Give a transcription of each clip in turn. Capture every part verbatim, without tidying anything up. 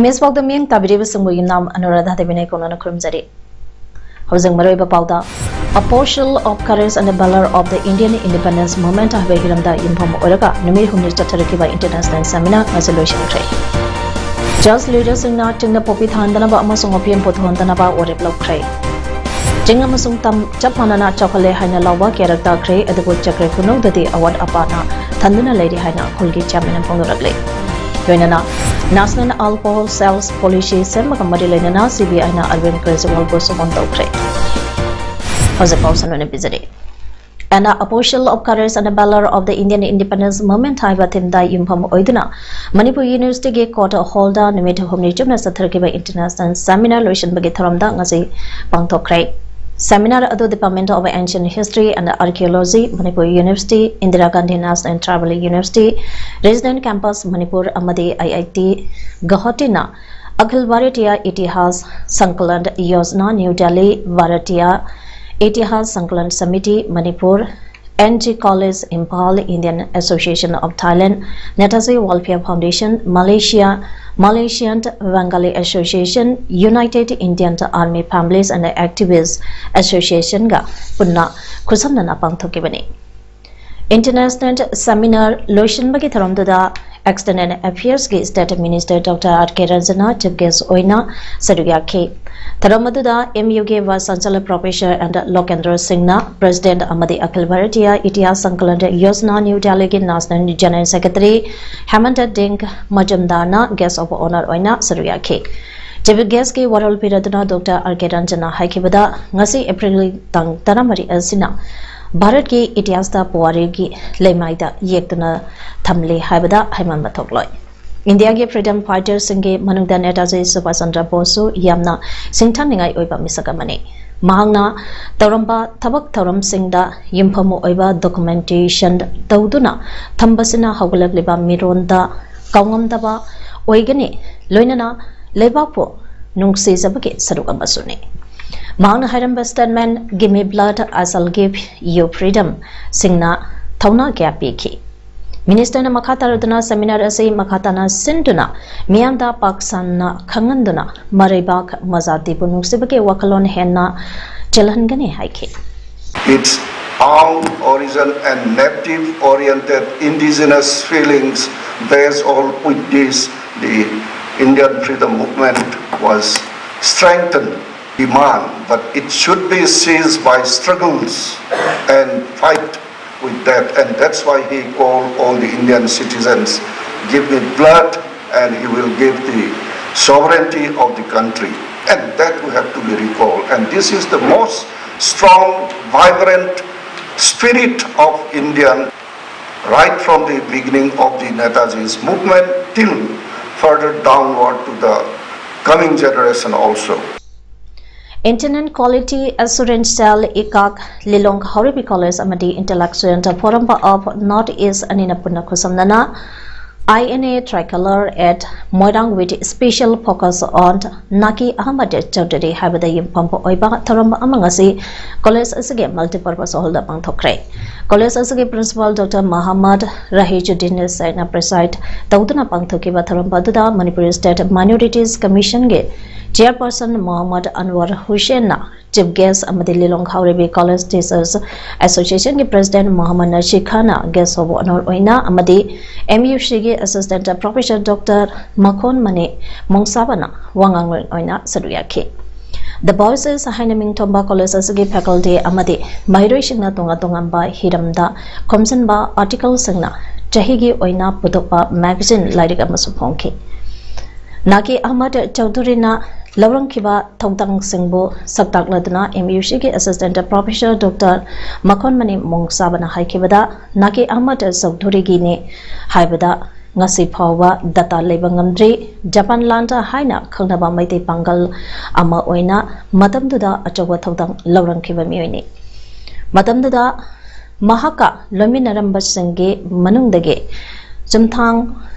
Image ꯄꯥꯎꯗꯝ ꯃꯤꯠꯌꯦꯡ ꯇꯥꯕꯤꯔꯤꯕꯁꯤꯡꯕꯨ ꯌꯨꯝꯅꯥꯝ ꯑꯅꯨꯔꯥꯙꯥ ꯗꯦꯕꯤꯅ ꯀꯧꯅꯅ ꯈꯨꯔꯨꯝꯖꯔꯤ꯫ ꯍꯧꯖꯤꯛ ꯃꯔꯨꯑꯣꯏꯕ ꯄꯥꯎꯗ, A portal of courage and valor of the Indian independence movement ꯍꯥꯏꯕ ꯍꯤꯔꯝꯗ ꯌꯨꯝꯐꯝ ꯑꯣꯏꯔꯒ ꯅꯨꯃꯤꯠ ꯍꯨꯝꯅꯤ ꯆꯠꯊꯔꯛꯈꯤꯕ international seminar ꯉꯁꯤ ꯂꯣꯏꯁꯤꯟꯈ꯭ꯔꯦ꯫ Church leaderꯁꯤꯡꯅ ꯆꯤꯡꯗ ꯄꯣꯄꯤ ꯊꯥꯍꯟꯗꯅꯕ ꯑꯃꯁꯨꯡ ꯑꯣꯄꯤꯌꯝ ꯄꯨꯊꯣꯛꯍꯟꯗꯅꯕ ꯋꯥꯔꯦꯞ ꯂꯧꯈ꯭ꯔꯦ꯫ ꯆꯤꯡ ꯑꯃꯁꯨꯡ ꯇꯝ ꯆꯞ ꯃꯥꯟꯅꯅ ꯆꯥꯎꯈꯠꯂꯦ ꯍꯥꯏꯅ ꯂꯥꯎꯕ ꯀꯌꯥꯔꯛ ꯇꯥꯈ꯭ꯔꯦ, ꯑꯗꯨꯕꯨ ꯆꯛꯀ꯭ꯔꯦ ꯈꯨꯅꯧꯗꯗꯤ ꯑꯋꯥꯠ ꯑꯄꯥꯅ ꯊꯟꯗꯨꯅ ꯂꯩꯔꯤ ꯍꯥꯏꯅ ꯈꯨꯜꯒꯤ chairmanꯅ ꯐꯣꯡꯗꯣꯔꯛꯂꯤ꯫ ꯂꯣꯏꯅꯅ National Alcohol Sales Policy ꯁꯦꯝꯕꯒ ꯃꯔꯤ ꯂꯩꯅꯅ CBIꯅ ꯑꯔꯕꯤꯟ ꯀꯦꯖ꯭ꯔꯤꯋꯥꯜꯕꯨ ꯁꯨꯃꯟ ꯇꯧꯈ꯭ꯔꯦ꯫ ꯍꯧꯖꯤꯛ ꯄꯥꯎ ꯁꯟꯗꯣꯛꯅ ꯄꯤꯖꯔꯤ꯫ And a portal of courage and valor of the Indian independence movement ꯍꯥꯏꯕ themeꯗ ꯌꯨꯝꯐꯝ ꯑꯣꯏꯗꯨꯅ ꯃꯅꯤꯄꯨꯔ Universityꯒꯤ court hallꯗ ꯅꯨꯃꯤꯠ ꯍꯨꯝꯅꯤ ꯆꯨꯞꯅ ꯆꯠꯊꯔꯛꯈꯤꯕ international seminar ꯂꯣꯏꯁꯤꯟꯕꯒꯤ ꯊꯧꯔꯝꯗ ꯉꯁꯤ ꯄꯥꯡꯊꯣꯛꯈ꯭ꯔꯦ꯫ Seminar ꯑꯗꯨ Department of Ancient History and Archaeology, Manipur University, Indira Gandhi National Tribal University, Resident Campus Manipur ꯑꯃꯗꯤ IIT ꯒꯧꯍꯥꯇꯤꯅ Akhil Bharatiya Itihas Sankalan Yojana, new Delhi, Bharatiya Itihas Sankalan Samiti, Manipur, NG College, Imphal, Indian Association of Thailand, Netaji Welfare Foundation, Malaysia, Malaysian Bengali Association, United Indian Army Families and Activists Associationꯒ ꯄꯨꯟꯅ ꯈꯨꯠꯁꯝꯅꯅ ꯄꯥꯡꯊꯣꯛꯈꯤꯕꯅꯤ꯫ International seminar ꯂꯣꯏꯁꯤꯟꯕꯒꯤ ꯊꯧꯔꯝꯗꯨꯗ External Affairsꯀꯤ State Minister Doctor R K Ranjana chief guest ꯑꯣꯏꯅ ꯁꯔꯨꯛ ꯌꯥꯈꯤ꯫ ꯊꯧꯔꯝ ꯑꯗꯨꯗ MUꯒꯤ Vice Chancellor Professor N Lokendra Singhꯅ President ꯑꯃꯗꯤ ꯑꯈꯤꯜ Bharatiya Itihas Sankalan Yojana new ꯗꯦꯜꯂꯤꯒꯤ National General Secretary ꯍꯦꯃꯟꯇ ꯗꯤꯡ ꯃꯖꯨꯝꯗꯥꯔꯅ guest of honour ꯑꯣꯏꯅ ꯁꯔꯨꯛ ꯌꯥꯈꯤ꯫ Chief guestꯀꯤ ꯋꯥꯔꯣꯜ ꯄꯤꯔꯗꯨꯅ Doctor R K Ranjana ꯍꯥꯏꯈꯤꯕꯗ, ꯉꯁꯤ April ꯇꯥꯡ ꯇꯔꯥꯃꯔꯤ ꯑꯁꯤꯅ ꯚꯥꯔꯠꯀꯤ ꯏꯇꯤꯍꯥꯁꯇ ꯄꯨꯋꯥꯔꯤꯒꯤ ꯂꯩꯃꯥꯏꯗ ꯌꯦꯛꯇꯨꯅ ꯊꯝꯂꯤ ꯍꯥꯏꯕꯗ ꯍꯩꯃꯟꯕ ꯊꯣꯛꯂꯣꯏ꯫ ꯏꯟꯗꯤꯌꯥꯒꯤ ꯐ꯭ꯔꯤꯗꯝ ꯐꯥꯏꯇꯔꯁꯤꯡꯒꯤ ꯃꯅꯨꯡꯗ ꯅꯦꯇꯥꯖꯤ ꯁꯨꯚꯥꯁ ꯆꯟꯗ꯭ꯔ ꯕꯣꯁꯁꯨ ꯌꯥꯝꯅ ꯁꯤꯡꯊꯥꯅꯤꯡꯉꯥꯏ ꯑꯣꯏꯕ ꯃꯤꯁꯛ ꯑꯃꯅꯤ꯫ ꯃꯍꯥꯛꯅ ꯇꯧꯔꯝꯕ ꯊꯕꯛ ꯊꯧꯔꯝꯁꯤꯡꯗ ꯌꯨꯝꯐꯝ ꯑꯣꯏꯕ ꯗꯣꯀꯨꯃꯦꯟꯇꯦꯁꯟ ꯇꯧꯗꯨꯅ ꯊꯝꯕꯁꯤꯅ ꯍꯧꯒꯠꯂꯛꯂꯤꯕ ꯃꯤꯔꯣꯟꯗ ꯀꯥꯎꯉꯝꯗꯕ ꯑꯣꯏꯒꯅꯤ, ꯂꯣꯏꯅꯅ ꯂꯩꯕꯥꯛꯄꯨ ꯅꯨꯡꯁꯤꯖꯕꯒꯤ ꯁꯔꯨꯛ ꯑꯃꯁꯨꯅꯤ꯫ ꯃꯍꯥꯛꯅ ꯍꯥꯏꯔꯝꯕ statement "Give me blood, I shall give you freedom" ꯁꯤꯡꯅ ꯊꯧꯅꯥ ꯀꯌꯥ ꯄꯤꯈꯤ꯫ ꯃꯤꯅꯤꯁꯇꯔꯅ ꯃꯈꯥ ꯇꯥꯔꯗꯨꯅ ꯁꯦꯃꯤꯅꯥꯔ ꯑꯁꯤ ꯃꯈꯥ ꯇꯥꯅ ꯁꯤꯟꯗꯨꯅ ꯃꯤꯌꯥꯝꯗ ꯄꯥꯛ ꯁꯟꯅ ꯈꯪꯍꯟꯗꯨꯅ ꯃꯔꯩꯕꯥꯛ ꯃꯖꯥꯇꯤꯕꯨ ꯅꯨꯡꯁꯤꯕꯒꯤ ꯋꯥꯈꯜꯂꯣꯟ ꯍꯦꯟꯅ ꯆꯦꯜꯍꯟꯒꯅꯤ ꯍꯥꯏꯈꯤ꯫ Its own origin and native oriented indigenous feelings based on which this, the Indian freedom movement was strengthened. Demand, but it should be seized by struggles and fight with that. And that's why he called all the Indian citizens, "Give me blood and he will give the sovereignty of the country." And that we have to be recalled. And this is the most strong, vibrant spirit of Indian, right from the beginning of the Netaji's movement till further downward to the coming generation also. Internal Quality Assurance Cell, IQAC, Lilong Haoribi College ꯑꯃꯗꯤ Intellectual Forum of North East ꯑꯅꯤꯅ ꯄꯨꯟꯅ ꯈꯨꯠꯁꯝꯅꯅ "I N A Tricolor at Moirang with special focus on Naki Ahmad Chaudhary" ꯍꯥꯏꯕꯗ ꯌꯨꯝꯐꯝ ꯑꯣꯏꯕ ꯊꯧꯔꯝ ꯑꯃ ꯉꯁꯤ college ꯑꯁꯤꯒꯤ multipurpose hall ꯗ ꯄꯥꯡꯊꯣꯛꯈ꯭ꯔꯦ꯫ ꯀꯣꯂꯦꯖ ꯑꯁꯤꯒꯤ principal Doctor Mohammad Rahijuddin Saidꯅ preside ꯇꯧꯗꯨꯅ ꯄꯥꯡꯊꯣꯛꯈꯤꯕ ꯊꯧꯔꯝ ꯑꯗꯨꯗ Manipur State Minorities Commission ꯒꯤ chairperson Mohammad Anwar Hussainꯅ chief guest ꯑꯃꯗꯤ Lilong Haoribi College Teachers Association ꯒꯤ president Mohammad Nasir Khanꯅ guest of honour ꯑꯣꯏꯅ ꯑꯃꯗꯤ M U C ꯒꯤ assistant professor Doctor Makhon Mani Mongsabana ꯋꯥꯉꯥꯡꯂꯣꯏ ꯑꯣꯏꯅ ꯁꯔꯨꯛ ꯌꯥꯈꯤ꯫ The Voices ꯍꯥꯏꯅ ꯃꯤꯡꯊꯣꯟꯕ ꯀꯣꯂꯦꯖ ꯑꯁꯤꯒꯤ faculty ꯑꯃꯗꯤ ꯃꯍꯩꯔꯣꯏꯁꯤꯡꯅ ꯇꯣꯉꯥꯟ ꯇꯣꯉꯥꯟꯕ ꯍꯤꯔꯝꯗ ꯈꯣꯝꯖꯤꯟꯕ articleꯁꯤꯡꯅ ꯆꯍꯤꯒꯤ ꯑꯣꯏꯅ ꯄꯨꯊꯣꯛꯄ magazine ꯂꯥꯏꯔꯤꯛ ꯑꯃꯁꯨ ꯐꯣꯡꯈꯤ꯫ ꯅꯥꯀꯤ ꯑꯍꯃꯗ ꯆꯧꯙꯨꯔꯤꯅ ꯂꯧꯔꯝꯈꯤꯕ ꯊꯧꯗꯥꯡꯁꯤꯡꯕꯨ ꯁꯛꯇꯥꯛꯂꯗꯨꯅ M U C ꯒꯤ assistant professor Doctor ꯃꯈꯣꯟꯃꯅꯤ ꯃꯣꯡꯁꯥꯕꯅ ꯍꯥꯏꯈꯤꯕꯗ, ꯅꯥꯀꯤ ꯑꯍꯃꯗ ꯆꯧꯙꯨꯔꯤꯒꯤꯅꯤ ꯍꯥꯏꯕꯗ ꯉꯁꯤ ꯐꯥꯎꯕ data ꯂꯩꯕ ꯉꯝꯗ꯭ꯔꯤ꯫ ꯖꯄꯥꯟ ꯂꯥꯟꯗ ꯍꯥꯏꯅ ꯈꯪꯅꯕ ꯃꯩꯇꯩ ꯄꯥꯡꯒꯜ ꯑꯃ ꯑꯣꯏꯅ ꯃꯇꯝꯗꯨꯗ ꯑꯆꯧꯕ ꯊꯧꯗꯥꯡ ꯂꯧꯔꯝꯈꯤꯕ ꯃꯤꯑꯣꯏꯅꯤ꯫ ꯃꯇꯝꯗꯨꯗ ꯃꯍꯥꯛꯀ ꯂꯣꯏꯃꯤꯟꯅꯔꯝꯕꯁꯤꯡꯒꯤ ꯃꯅꯨꯡꯗꯒꯤ ꯆꯨꯝꯊꯥꯡ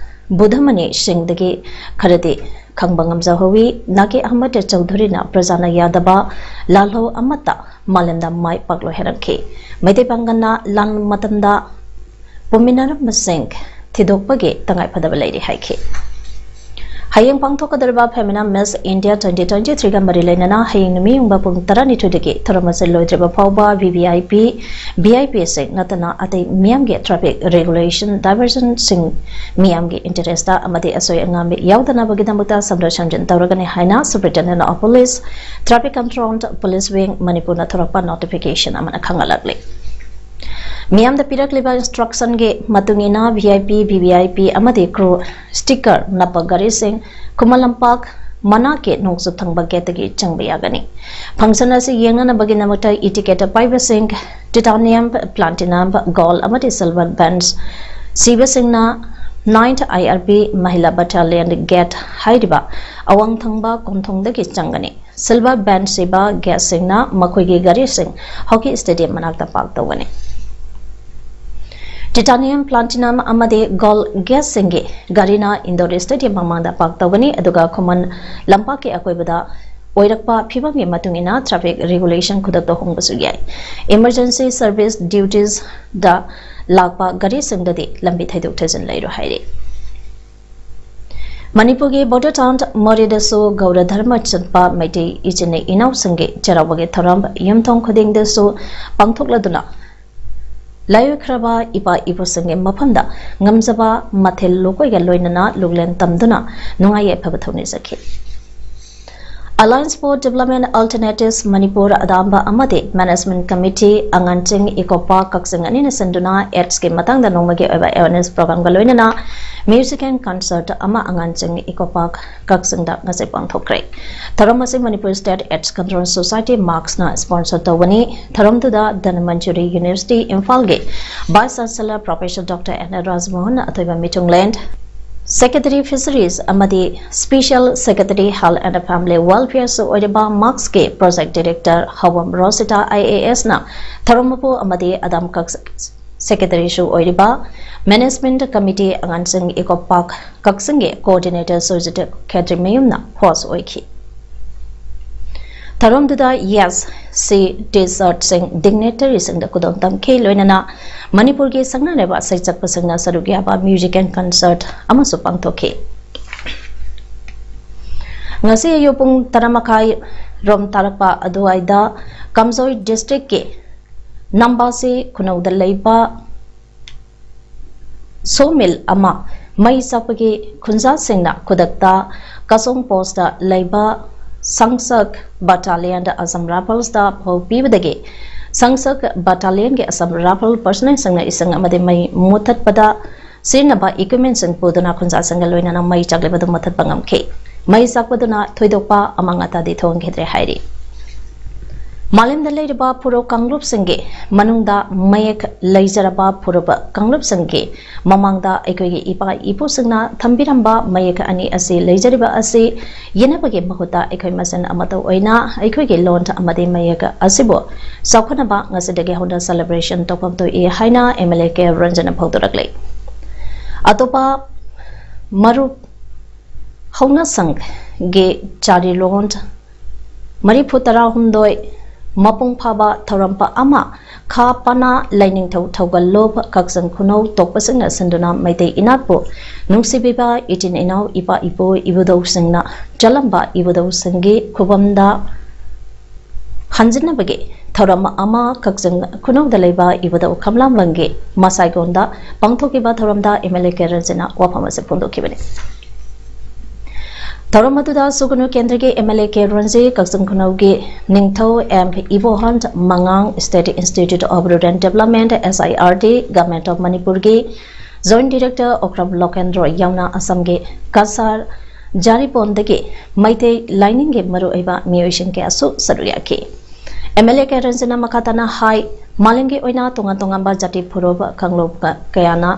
ꯕꯨꯙꯃꯅꯤꯁꯤꯡꯗꯒꯤ ꯈꯔꯗꯤ ꯈꯪꯕ ꯉꯝꯖꯍꯧꯋꯤ꯫ ꯅꯥꯀꯦ ꯑꯍꯃꯗ ꯆꯧꯙꯨꯔꯤꯅ ꯄ꯭ꯔꯖꯥꯅ ꯌꯥꯗꯕ ꯂꯥꯜꯍꯧ ꯑꯃꯠꯇ ꯃꯥꯂꯦꯝꯗ ꯃꯥꯏ ꯄꯥꯛꯂꯣꯏ ꯍꯥꯏꯔꯝꯈꯤ꯫ ꯃꯩꯇꯩ ꯄꯥꯡꯒꯜꯅ ꯂꯥꯟ ꯃꯇꯝꯗ ꯄꯨꯃꯤꯟꯅꯔꯝꯕꯁꯤꯡ ꯊꯤꯗꯣꯛꯄꯒꯤ ꯇꯉꯥꯏꯐꯗꯕ ꯂꯩꯔꯤ ꯍꯥꯏꯈꯤ꯫ ꯍꯌꯦꯡ ꯄꯥꯡꯊꯣꯛꯀꯗꯧꯔꯤꯕ Femina Miss India twenty twenty-threeꯒ ꯃꯔꯤ ꯂꯩꯅꯅ ꯍꯌꯦꯡ ꯅꯨꯃꯤꯠ ꯌꯨꯡꯕ ꯄꯨꯡ ꯇꯔꯥꯅꯤꯊꯣꯏꯗꯒꯤ ꯊꯧꯔꯝ ꯑꯁꯤ ꯂꯣꯏꯗ꯭ꯔꯤꯕ ꯐꯥꯎꯕ V V I P, V I P ꯁꯤꯡ ꯅꯠꯇꯅ ꯑꯇꯩ ꯃꯤꯌꯥꯝꯒꯤ traffic regulation diversionꯁꯤꯡ ꯃꯤꯌꯥꯝꯒꯤ interest ꯑꯃꯗꯤ ꯑꯁꯣꯏ ꯑꯉꯥꯝ ꯌꯥꯎꯗꯅꯕꯒꯤꯗꯃꯛꯇ ꯁꯝꯗꯣꯛ ꯁꯝꯖꯤꯟ ꯇꯧꯔꯒꯅꯤ ꯍꯥꯏꯅ Superintendent of Police, Traffic Control, Police Wing, ꯃꯅꯤꯄꯨꯔꯅ ꯊꯣꯔꯛꯄ notification ꯑꯃꯅ ꯈꯪꯍꯜꯂꯛꯂꯤ꯫ ꯃꯤꯌꯥꯝꯗ ꯄꯤꯔꯛꯂꯤꯕ instructionꯒꯤ ꯃꯇꯨꯡ ꯏꯟꯅ V I P, V V I P ꯑꯃꯗꯤ crew sticker ꯅꯞꯄ ꯒꯥꯔꯤꯁꯤꯡ ꯈꯨꯃꯟ ꯂꯝꯄꯥꯛ ꯃꯅꯥꯛꯀꯤ ꯅꯣꯡꯆꯨꯞ ꯊꯪꯕ gateꯇꯒꯤ ꯆꯪꯕ ꯌꯥꯒꯅꯤ꯫ Function ꯑꯁꯤ ꯌꯦꯡꯅꯅꯕꯒꯤꯗꯃꯛꯇ e-ticket ꯄꯥꯏꯕꯁꯤꯡ titanium, platinum, gold ꯑꯃꯗꯤ silver band ꯁꯤꯕꯁꯤꯡꯅ ninth I R B Mahila Battalion gate ꯍꯥꯏꯔꯤꯕ ꯑꯋꯥꯡ ꯊꯪꯕ ꯀꯣꯟꯊꯣꯡꯗꯒꯤ ꯆꯪꯒꯅꯤ꯫ Silver band ꯁꯤꯕ guestꯁꯤꯡꯅ ꯃꯈꯣꯏꯒꯤ ꯒꯥꯔꯤꯁꯤꯡ hockey stadium ꯃꯅꯥꯛꯇ park ꯇꯧꯒꯅꯤ꯫ Titanium, platinum ꯑꯃꯗꯤ gold guestꯁꯤꯡꯒꯤ ꯒꯥꯔꯤꯅ indoor stadium ꯃꯃꯥꯡꯗ park ꯇꯧꯒꯅꯤ, ꯑꯗꯨꯒ ꯈꯨꯃꯟ ꯂꯝꯄꯥꯛꯀꯤ ꯑꯀꯣꯏꯕꯗ ꯑꯣꯏꯔꯛꯄ ꯐꯤꯕꯝꯒꯤ ꯃꯇꯨꯡ ꯏꯟꯅ traffic regulation ꯈꯨꯗꯛꯇ ꯍꯣꯡꯕꯁꯨ ꯌꯥꯏ꯫ Emergency service dutiesꯗ ꯂꯥꯛꯄ ꯒꯥꯔꯤꯁꯤꯡꯗꯗꯤ ꯂꯝꯕꯤ ꯊꯩꯗꯣꯛ ꯊꯩꯖꯤꯟ ꯂꯩꯔꯣꯏ ꯍꯥꯏꯔꯤ꯫ ꯃꯅꯤꯄꯨꯔꯒꯤ border town ꯃꯣꯔꯦꯗꯁꯨ ꯒꯧꯔ ꯙꯔꯃ ꯆꯠꯄ ꯃꯩꯇꯩ ꯏꯆꯤꯟ ꯏꯅꯥꯎꯁꯤꯡꯒꯤ ꯆꯩꯔꯥꯎꯕꯒꯤ ꯊꯧꯔꯝ ꯌꯨꯝꯊꯣꯡ ꯈꯨꯗꯤꯡꯗꯁꯨ ꯄꯥꯡꯊꯣꯛꯂꯗꯨꯅ ꯂꯥꯏꯑꯣꯏꯈ꯭ꯔꯕ ꯏꯄꯥ ꯏꯄꯨꯁꯤꯡꯒꯤ ꯃꯐꯝꯗ ꯉꯝꯖꯕ ꯃꯊꯦꯜ ꯂꯨꯀꯣꯏꯒ ꯂꯣꯏꯅꯅ ꯂꯨꯛꯂꯦꯟ ꯇꯝꯗꯨꯅ ꯅꯨꯡꯉꯥꯏ ꯌꯥꯏꯐꯕ ꯊꯧꯅꯤꯖꯈꯤ꯫ Alliance for Development Alternatives Manipur ꯑꯗꯥꯝꯕ ꯑꯃꯗꯤ Management Committee ꯑꯉꯥꯟꯆꯤꯡ Eco Park ꯀꯛꯆꯤꯡ ꯑꯅꯤꯅ ꯁꯤꯟꯗꯨꯅ AIDSꯀꯤ ꯃꯇꯥꯡꯗ ꯅꯣꯡꯃꯒꯤ ꯑꯣꯏꯕ awareness programꯒ ꯂꯣꯏꯅꯅ Music and concert ꯑꯃ ꯑꯉꯥꯟꯁꯤꯡ ꯏꯀꯣ ꯄꯥꯔꯛ ꯀꯛꯆꯤꯡꯗ ꯉꯁꯤ ꯄꯥꯡꯊꯣꯛꯈ꯭ꯔꯦ꯫ ꯊꯧꯔꯝ ꯑꯁꯤ Manipur State AIDS Control Society, MARCSꯅ sponsor ꯇꯧꯕꯅꯤ꯫ ꯊꯧꯔꯝꯗꯨꯗ ꯙꯅꯃꯟꯖꯨꯔꯤ University ꯏꯝꯐꯥꯜꯒꯤ Vice Chancellor Professor Doctor N Rajmohan ꯑꯊꯣꯏꯕ ꯃꯤꯆꯨꯡꯂꯦꯟ, Secretary Fisheries ꯑꯃꯗꯤ Special Secretary Health and Family Welfareꯁꯨ ꯑꯣꯏꯔꯤꯕ MARCSꯀꯤ Project Director ꯍꯋꯝ ꯔꯣꯁꯤꯇꯥ IASꯅ ꯊꯧꯔꯝ ꯃꯄꯨ ꯑꯃꯗꯤ ꯑꯗꯥꯝ ꯀꯛ Secretaryꯁꯨ ꯑꯣꯏꯔꯤꯕ Management Committee ꯑꯉꯥꯟꯁꯤꯡ ꯏꯀꯣ ꯄꯥꯔꯛ ꯀꯛꯆꯤꯡꯒꯤ Coordinator ꯁꯨꯔꯖꯤꯠ ꯈꯦꯇ꯭ꯔꯤꯃꯌꯨꯝꯅ host ꯑꯣꯏꯈꯤ꯫ ꯊꯧꯔꯝꯗꯨꯗ Yes, C T-shirtꯁꯤꯡ dignitaryꯁꯤꯡꯗ ꯈꯨꯗꯣꯜ ꯇꯝꯈꯤ꯫ ꯂꯣꯏꯅꯅ ꯃꯅꯤꯄꯨꯔꯒꯤ ꯁꯛꯅꯥꯏꯔꯕ ꯁꯩꯁꯛꯄꯁꯤꯡꯅ ꯁꯔꯨꯛ ꯌꯥꯕ music and concert ꯑꯃꯁꯨ ꯄꯥꯡꯊꯣꯛꯈꯤ꯫ ꯉꯁꯤ ꯑꯌꯨꯛ ꯄꯨꯡ ꯇꯔꯥ ꯃꯈꯥꯏ ꯔꯣꯝ ꯇꯥꯔꯛꯄ ꯑꯗꯨꯋꯥꯏꯗ ꯀꯝꯖꯣꯏ districtꯀꯤ ꯅꯝꯕꯥꯁꯤ ꯈꯨꯅꯧꯗ ꯂꯩꯕ sawmill ꯑꯃ ꯃꯩ ꯆꯥꯛꯄꯒꯤ ꯈꯨꯟꯖꯥꯁꯤꯡꯅ ꯈꯨꯗꯛꯇ ꯀꯁꯣꯡ postꯇ ꯂꯩꯕ ꯁꯪꯁꯛ battalionꯗ Assam Riflesꯇ ꯄꯥꯎ ꯄꯤꯕꯗꯒꯤ ꯁꯪꯁꯛ battalionꯒꯤ Assam Rifle personnelꯁꯤꯡꯅ ꯏꯁꯤꯡ ꯑꯃꯗꯤ ꯃꯩ ꯃꯨꯊꯠꯄꯗ ꯁꯤꯖꯤꯟꯅꯕ equipmentꯁꯤꯡ ꯄꯨꯗꯨꯅ ꯈꯨꯟꯖꯥꯁꯤꯡꯒ ꯂꯣꯏꯅꯅ ꯃꯩ ꯆꯥꯛꯂꯤꯕꯗꯨ ꯃꯨꯊꯠꯄ ꯉꯝꯈꯤ꯫ ꯃꯩ ꯆꯥꯛꯄꯗꯨꯅ ꯊꯣꯏꯗꯣꯛꯄ ꯑꯃꯥꯡ ꯑꯇꯥꯗꯤ ꯊꯣꯛꯍꯟꯈꯤꯗ꯭ꯔꯦ ꯍꯥꯏꯔꯤ꯫ ꯃꯥꯂꯦꯝꯗ ꯂꯩꯔꯤꯕ ꯐꯨꯔꯨꯞ ꯀꯥꯡꯂꯨꯞꯁꯤꯡꯒꯤ ꯃꯅꯨꯡꯗ ꯃꯌꯦꯛ ꯂꯩꯖꯔꯕ ꯐꯨꯔꯨꯞ ꯀꯥꯡꯂꯨꯞꯁꯤꯡꯒꯤ ꯃꯃꯥꯡꯗ ꯑꯩꯈꯣꯏꯒꯤ ꯏꯄꯥ ꯏꯄꯨꯁꯤꯡꯅ ꯊꯝꯕꯤꯔꯝꯕ ꯃꯌꯦꯛ ꯑꯅꯤ ꯑꯁꯤ ꯂꯩꯖꯔꯤꯕ ꯑꯁꯤ ꯌꯦꯟꯅꯕꯒꯤ ꯃꯍꯨꯠꯇ ꯑꯩꯈꯣꯏ ꯃꯁꯦꯟ ꯑꯃꯠꯇ ꯑꯣꯏꯅ ꯑꯩꯈꯣꯏꯒꯤ ꯂꯣꯟ ꯑꯃꯗꯤ ꯃꯌꯦꯛ ꯑꯁꯤꯕꯨ ꯆꯥꯎꯈꯠꯅꯕ ꯉꯁꯤꯗꯒꯤ ꯍꯧꯅ celebration ꯇꯧꯐꯝ ꯊꯣꯛꯏ ꯍꯥꯏꯅ MLA ꯀꯦ ꯔꯟꯖꯟꯅ ꯐꯣꯡꯗꯣꯔꯛꯂꯤ꯫ ꯑꯇꯣꯞꯄ ꯃꯔꯨꯞ ꯍꯧꯅ ꯁꯪꯒꯤ ꯆꯥꯔꯤꯂꯣꯟ ꯃꯔꯤꯐꯨ ꯇꯔꯥꯍꯨꯝꯗꯣꯏ ꯃꯄꯨꯡ ꯐꯥꯕ ꯊꯧꯔꯝ ꯑꯃ ꯈꯥ ꯄꯅꯥ ꯂꯥꯏꯅꯤꯡꯊꯧ ꯊꯧꯒꯜꯂꯣꯞ ꯀꯛꯆꯤꯡ ꯈꯨꯅꯧ ꯇꯣꯛꯄꯁꯤꯡꯅ ꯁꯤꯟꯗꯨꯅ ꯃꯩꯇꯩ ꯏꯅꯥꯠꯄꯨ ꯅꯨꯡꯁꯤꯕꯤꯕ ꯏꯆꯤꯟ ꯏꯅꯥꯎ ꯏꯄꯥ ꯏꯄꯨ ꯏꯕꯨꯙꯧꯁꯤꯡꯅ ꯆꯠꯂꯝꯕ ꯏꯕꯨꯙꯧꯁꯤꯡꯒꯤ ꯈꯨꯕꯝꯗ ꯍꯟꯖꯤꯟꯅꯕꯒꯤ ꯊꯧꯔꯝ ꯑꯃ ꯀꯛꯆꯤꯡ ꯈꯨꯅꯧꯗ ꯂꯩꯕ ꯏꯕꯨꯙꯧ ꯈꯝꯂꯥꯡꯕꯝꯒꯤ ꯃꯁꯥꯏꯒꯣꯟꯗ ꯄꯥꯡꯊꯣꯛꯈꯤꯕ ꯊꯧꯔꯝꯗ MLA ꯀꯦ ꯔꯟꯖꯟꯅ ꯋꯥꯐꯝ ꯑꯁꯤ ꯐꯣꯡꯗꯣꯛꯈꯤꯕꯅꯤ꯫ ꯊꯧꯔꯝ ꯑꯗꯨꯗ ꯁꯨꯒꯅꯨ ꯀꯦꯟꯗ꯭ꯔꯒꯤ MLA ꯀꯦ ꯔꯟꯖꯟ, ꯀꯛꯆꯤꯡ ꯈꯨꯅꯧꯒꯤ ꯅꯤꯡꯊꯧ M ꯏꯕꯣꯍꯟ, ꯃꯉꯥꯡ State Institute of Rural Development, SIRD, Government of ꯃꯅꯤꯄꯨꯔꯒꯤ Joint Director Okram Lokendro ꯌꯥꯎꯅ ꯑꯁꯥꯝꯒꯤ ꯀꯁꯥꯔ ꯖꯥꯔꯤꯄꯣꯟꯗꯒꯤ ꯃꯩꯇꯩ ꯂꯥꯏꯅꯤꯡꯒꯤ ꯃꯔꯨꯑꯣꯏꯕ ꯃꯤꯑꯣꯏꯁꯤꯡ ꯀꯌꯥꯁꯨ ꯁꯔꯨꯛ ꯌꯥꯈꯤ꯫ ꯑꯦꯝ ꯑꯦꯜ ꯑꯦ ꯀꯦ ꯔꯟꯖꯅ ꯃꯈꯥ ꯇꯥꯅ ꯍꯥꯏ, ꯃꯥꯂꯦꯝꯒꯤ ꯑꯣꯏꯅ ꯇꯣꯉꯥꯟ ꯇꯣꯉꯥꯟꯕ ꯖꯥꯇꯤ ꯐꯨꯔꯨꯞ ꯀꯥꯡꯂꯨꯞ ꯀꯌꯥꯅ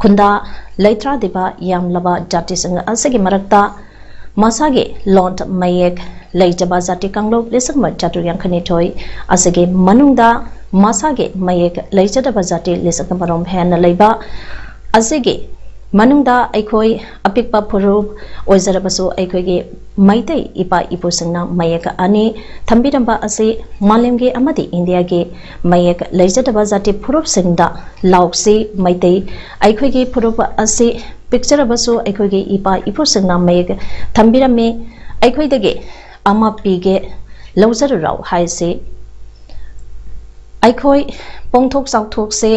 ꯈꯨꯟꯗꯥ ꯂꯩꯇ꯭ꯔꯥꯗꯤꯕ ꯌꯥꯝꯂꯕ ꯖꯥꯇꯤꯁꯤꯡ ꯑꯁꯤꯒꯤ ꯃꯔꯛꯇ ꯃꯁꯥꯒꯤ ꯂꯣꯟ ꯃꯌꯦꯛ ꯂꯩꯖꯕ ꯖꯥꯇꯤ ꯀꯥꯡꯂꯨꯞ ꯂꯤꯁꯤꯡ ꯑꯃ ꯆꯥꯇ꯭ꯔꯨꯛ ꯌꯥꯡꯈꯩꯅꯤꯊꯣꯏ ꯑꯁꯤꯒꯤ ꯃꯅꯨꯡꯗ ꯃꯁꯥꯒꯤ ꯃꯌꯦꯛ ꯂꯩꯖꯗꯕ ꯖꯥꯇꯤ ꯂꯤꯁꯤꯡ ꯑꯃꯔꯣꯝ ꯍꯦꯟꯅ ꯂꯩꯕ ꯑꯁꯤꯒꯤ ꯃꯅꯨꯡꯗ ꯑꯩꯈꯣꯏ ꯑꯄꯤꯛꯄ ꯐꯨꯔꯨꯞ ꯑꯣꯏꯖꯔꯕꯁꯨ ꯑꯩꯈꯣꯏꯒꯤ ꯃꯩꯇꯩ ꯏꯄꯥ ꯏꯄꯨꯁꯤꯡꯅ ꯃꯌꯦꯛ ꯑꯅꯤ ꯊꯝꯕꯤꯔꯝꯕ ꯑꯁꯤ ꯃꯥꯂꯦꯝꯒꯤ ꯑꯃꯗꯤ ꯏꯟꯗꯤꯌꯥꯒꯤ ꯃꯌꯦꯛ ꯂꯩꯖꯗꯕ ꯖꯥꯇꯤ ꯐꯨꯔꯨꯞꯁꯤꯡꯗ ꯂꯥꯎꯁꯤ꯫ ꯃꯩꯇꯩ ꯑꯩꯈꯣꯏꯒꯤ ꯐꯨꯔꯨꯞ ꯑꯁꯤ ꯄꯤꯛꯆꯔꯕꯁꯨ ꯑꯩꯈꯣꯏꯒꯤ ꯏꯄꯥ ꯏꯄꯨꯁꯤꯡꯅ ꯃꯌꯦꯛ ꯊꯝꯕꯤꯔꯝꯃꯤ, ꯑꯩꯈꯣꯏꯗꯒꯤ ꯑꯃ ꯄꯤꯒꯦ, ꯂꯧꯖꯔꯨꯔꯣ ꯍꯥꯏꯁꯤ꯫ ꯑꯩꯈꯣꯏ ꯄꯣꯡꯊꯣꯛ ꯆꯥꯎꯊꯣꯛꯁꯦ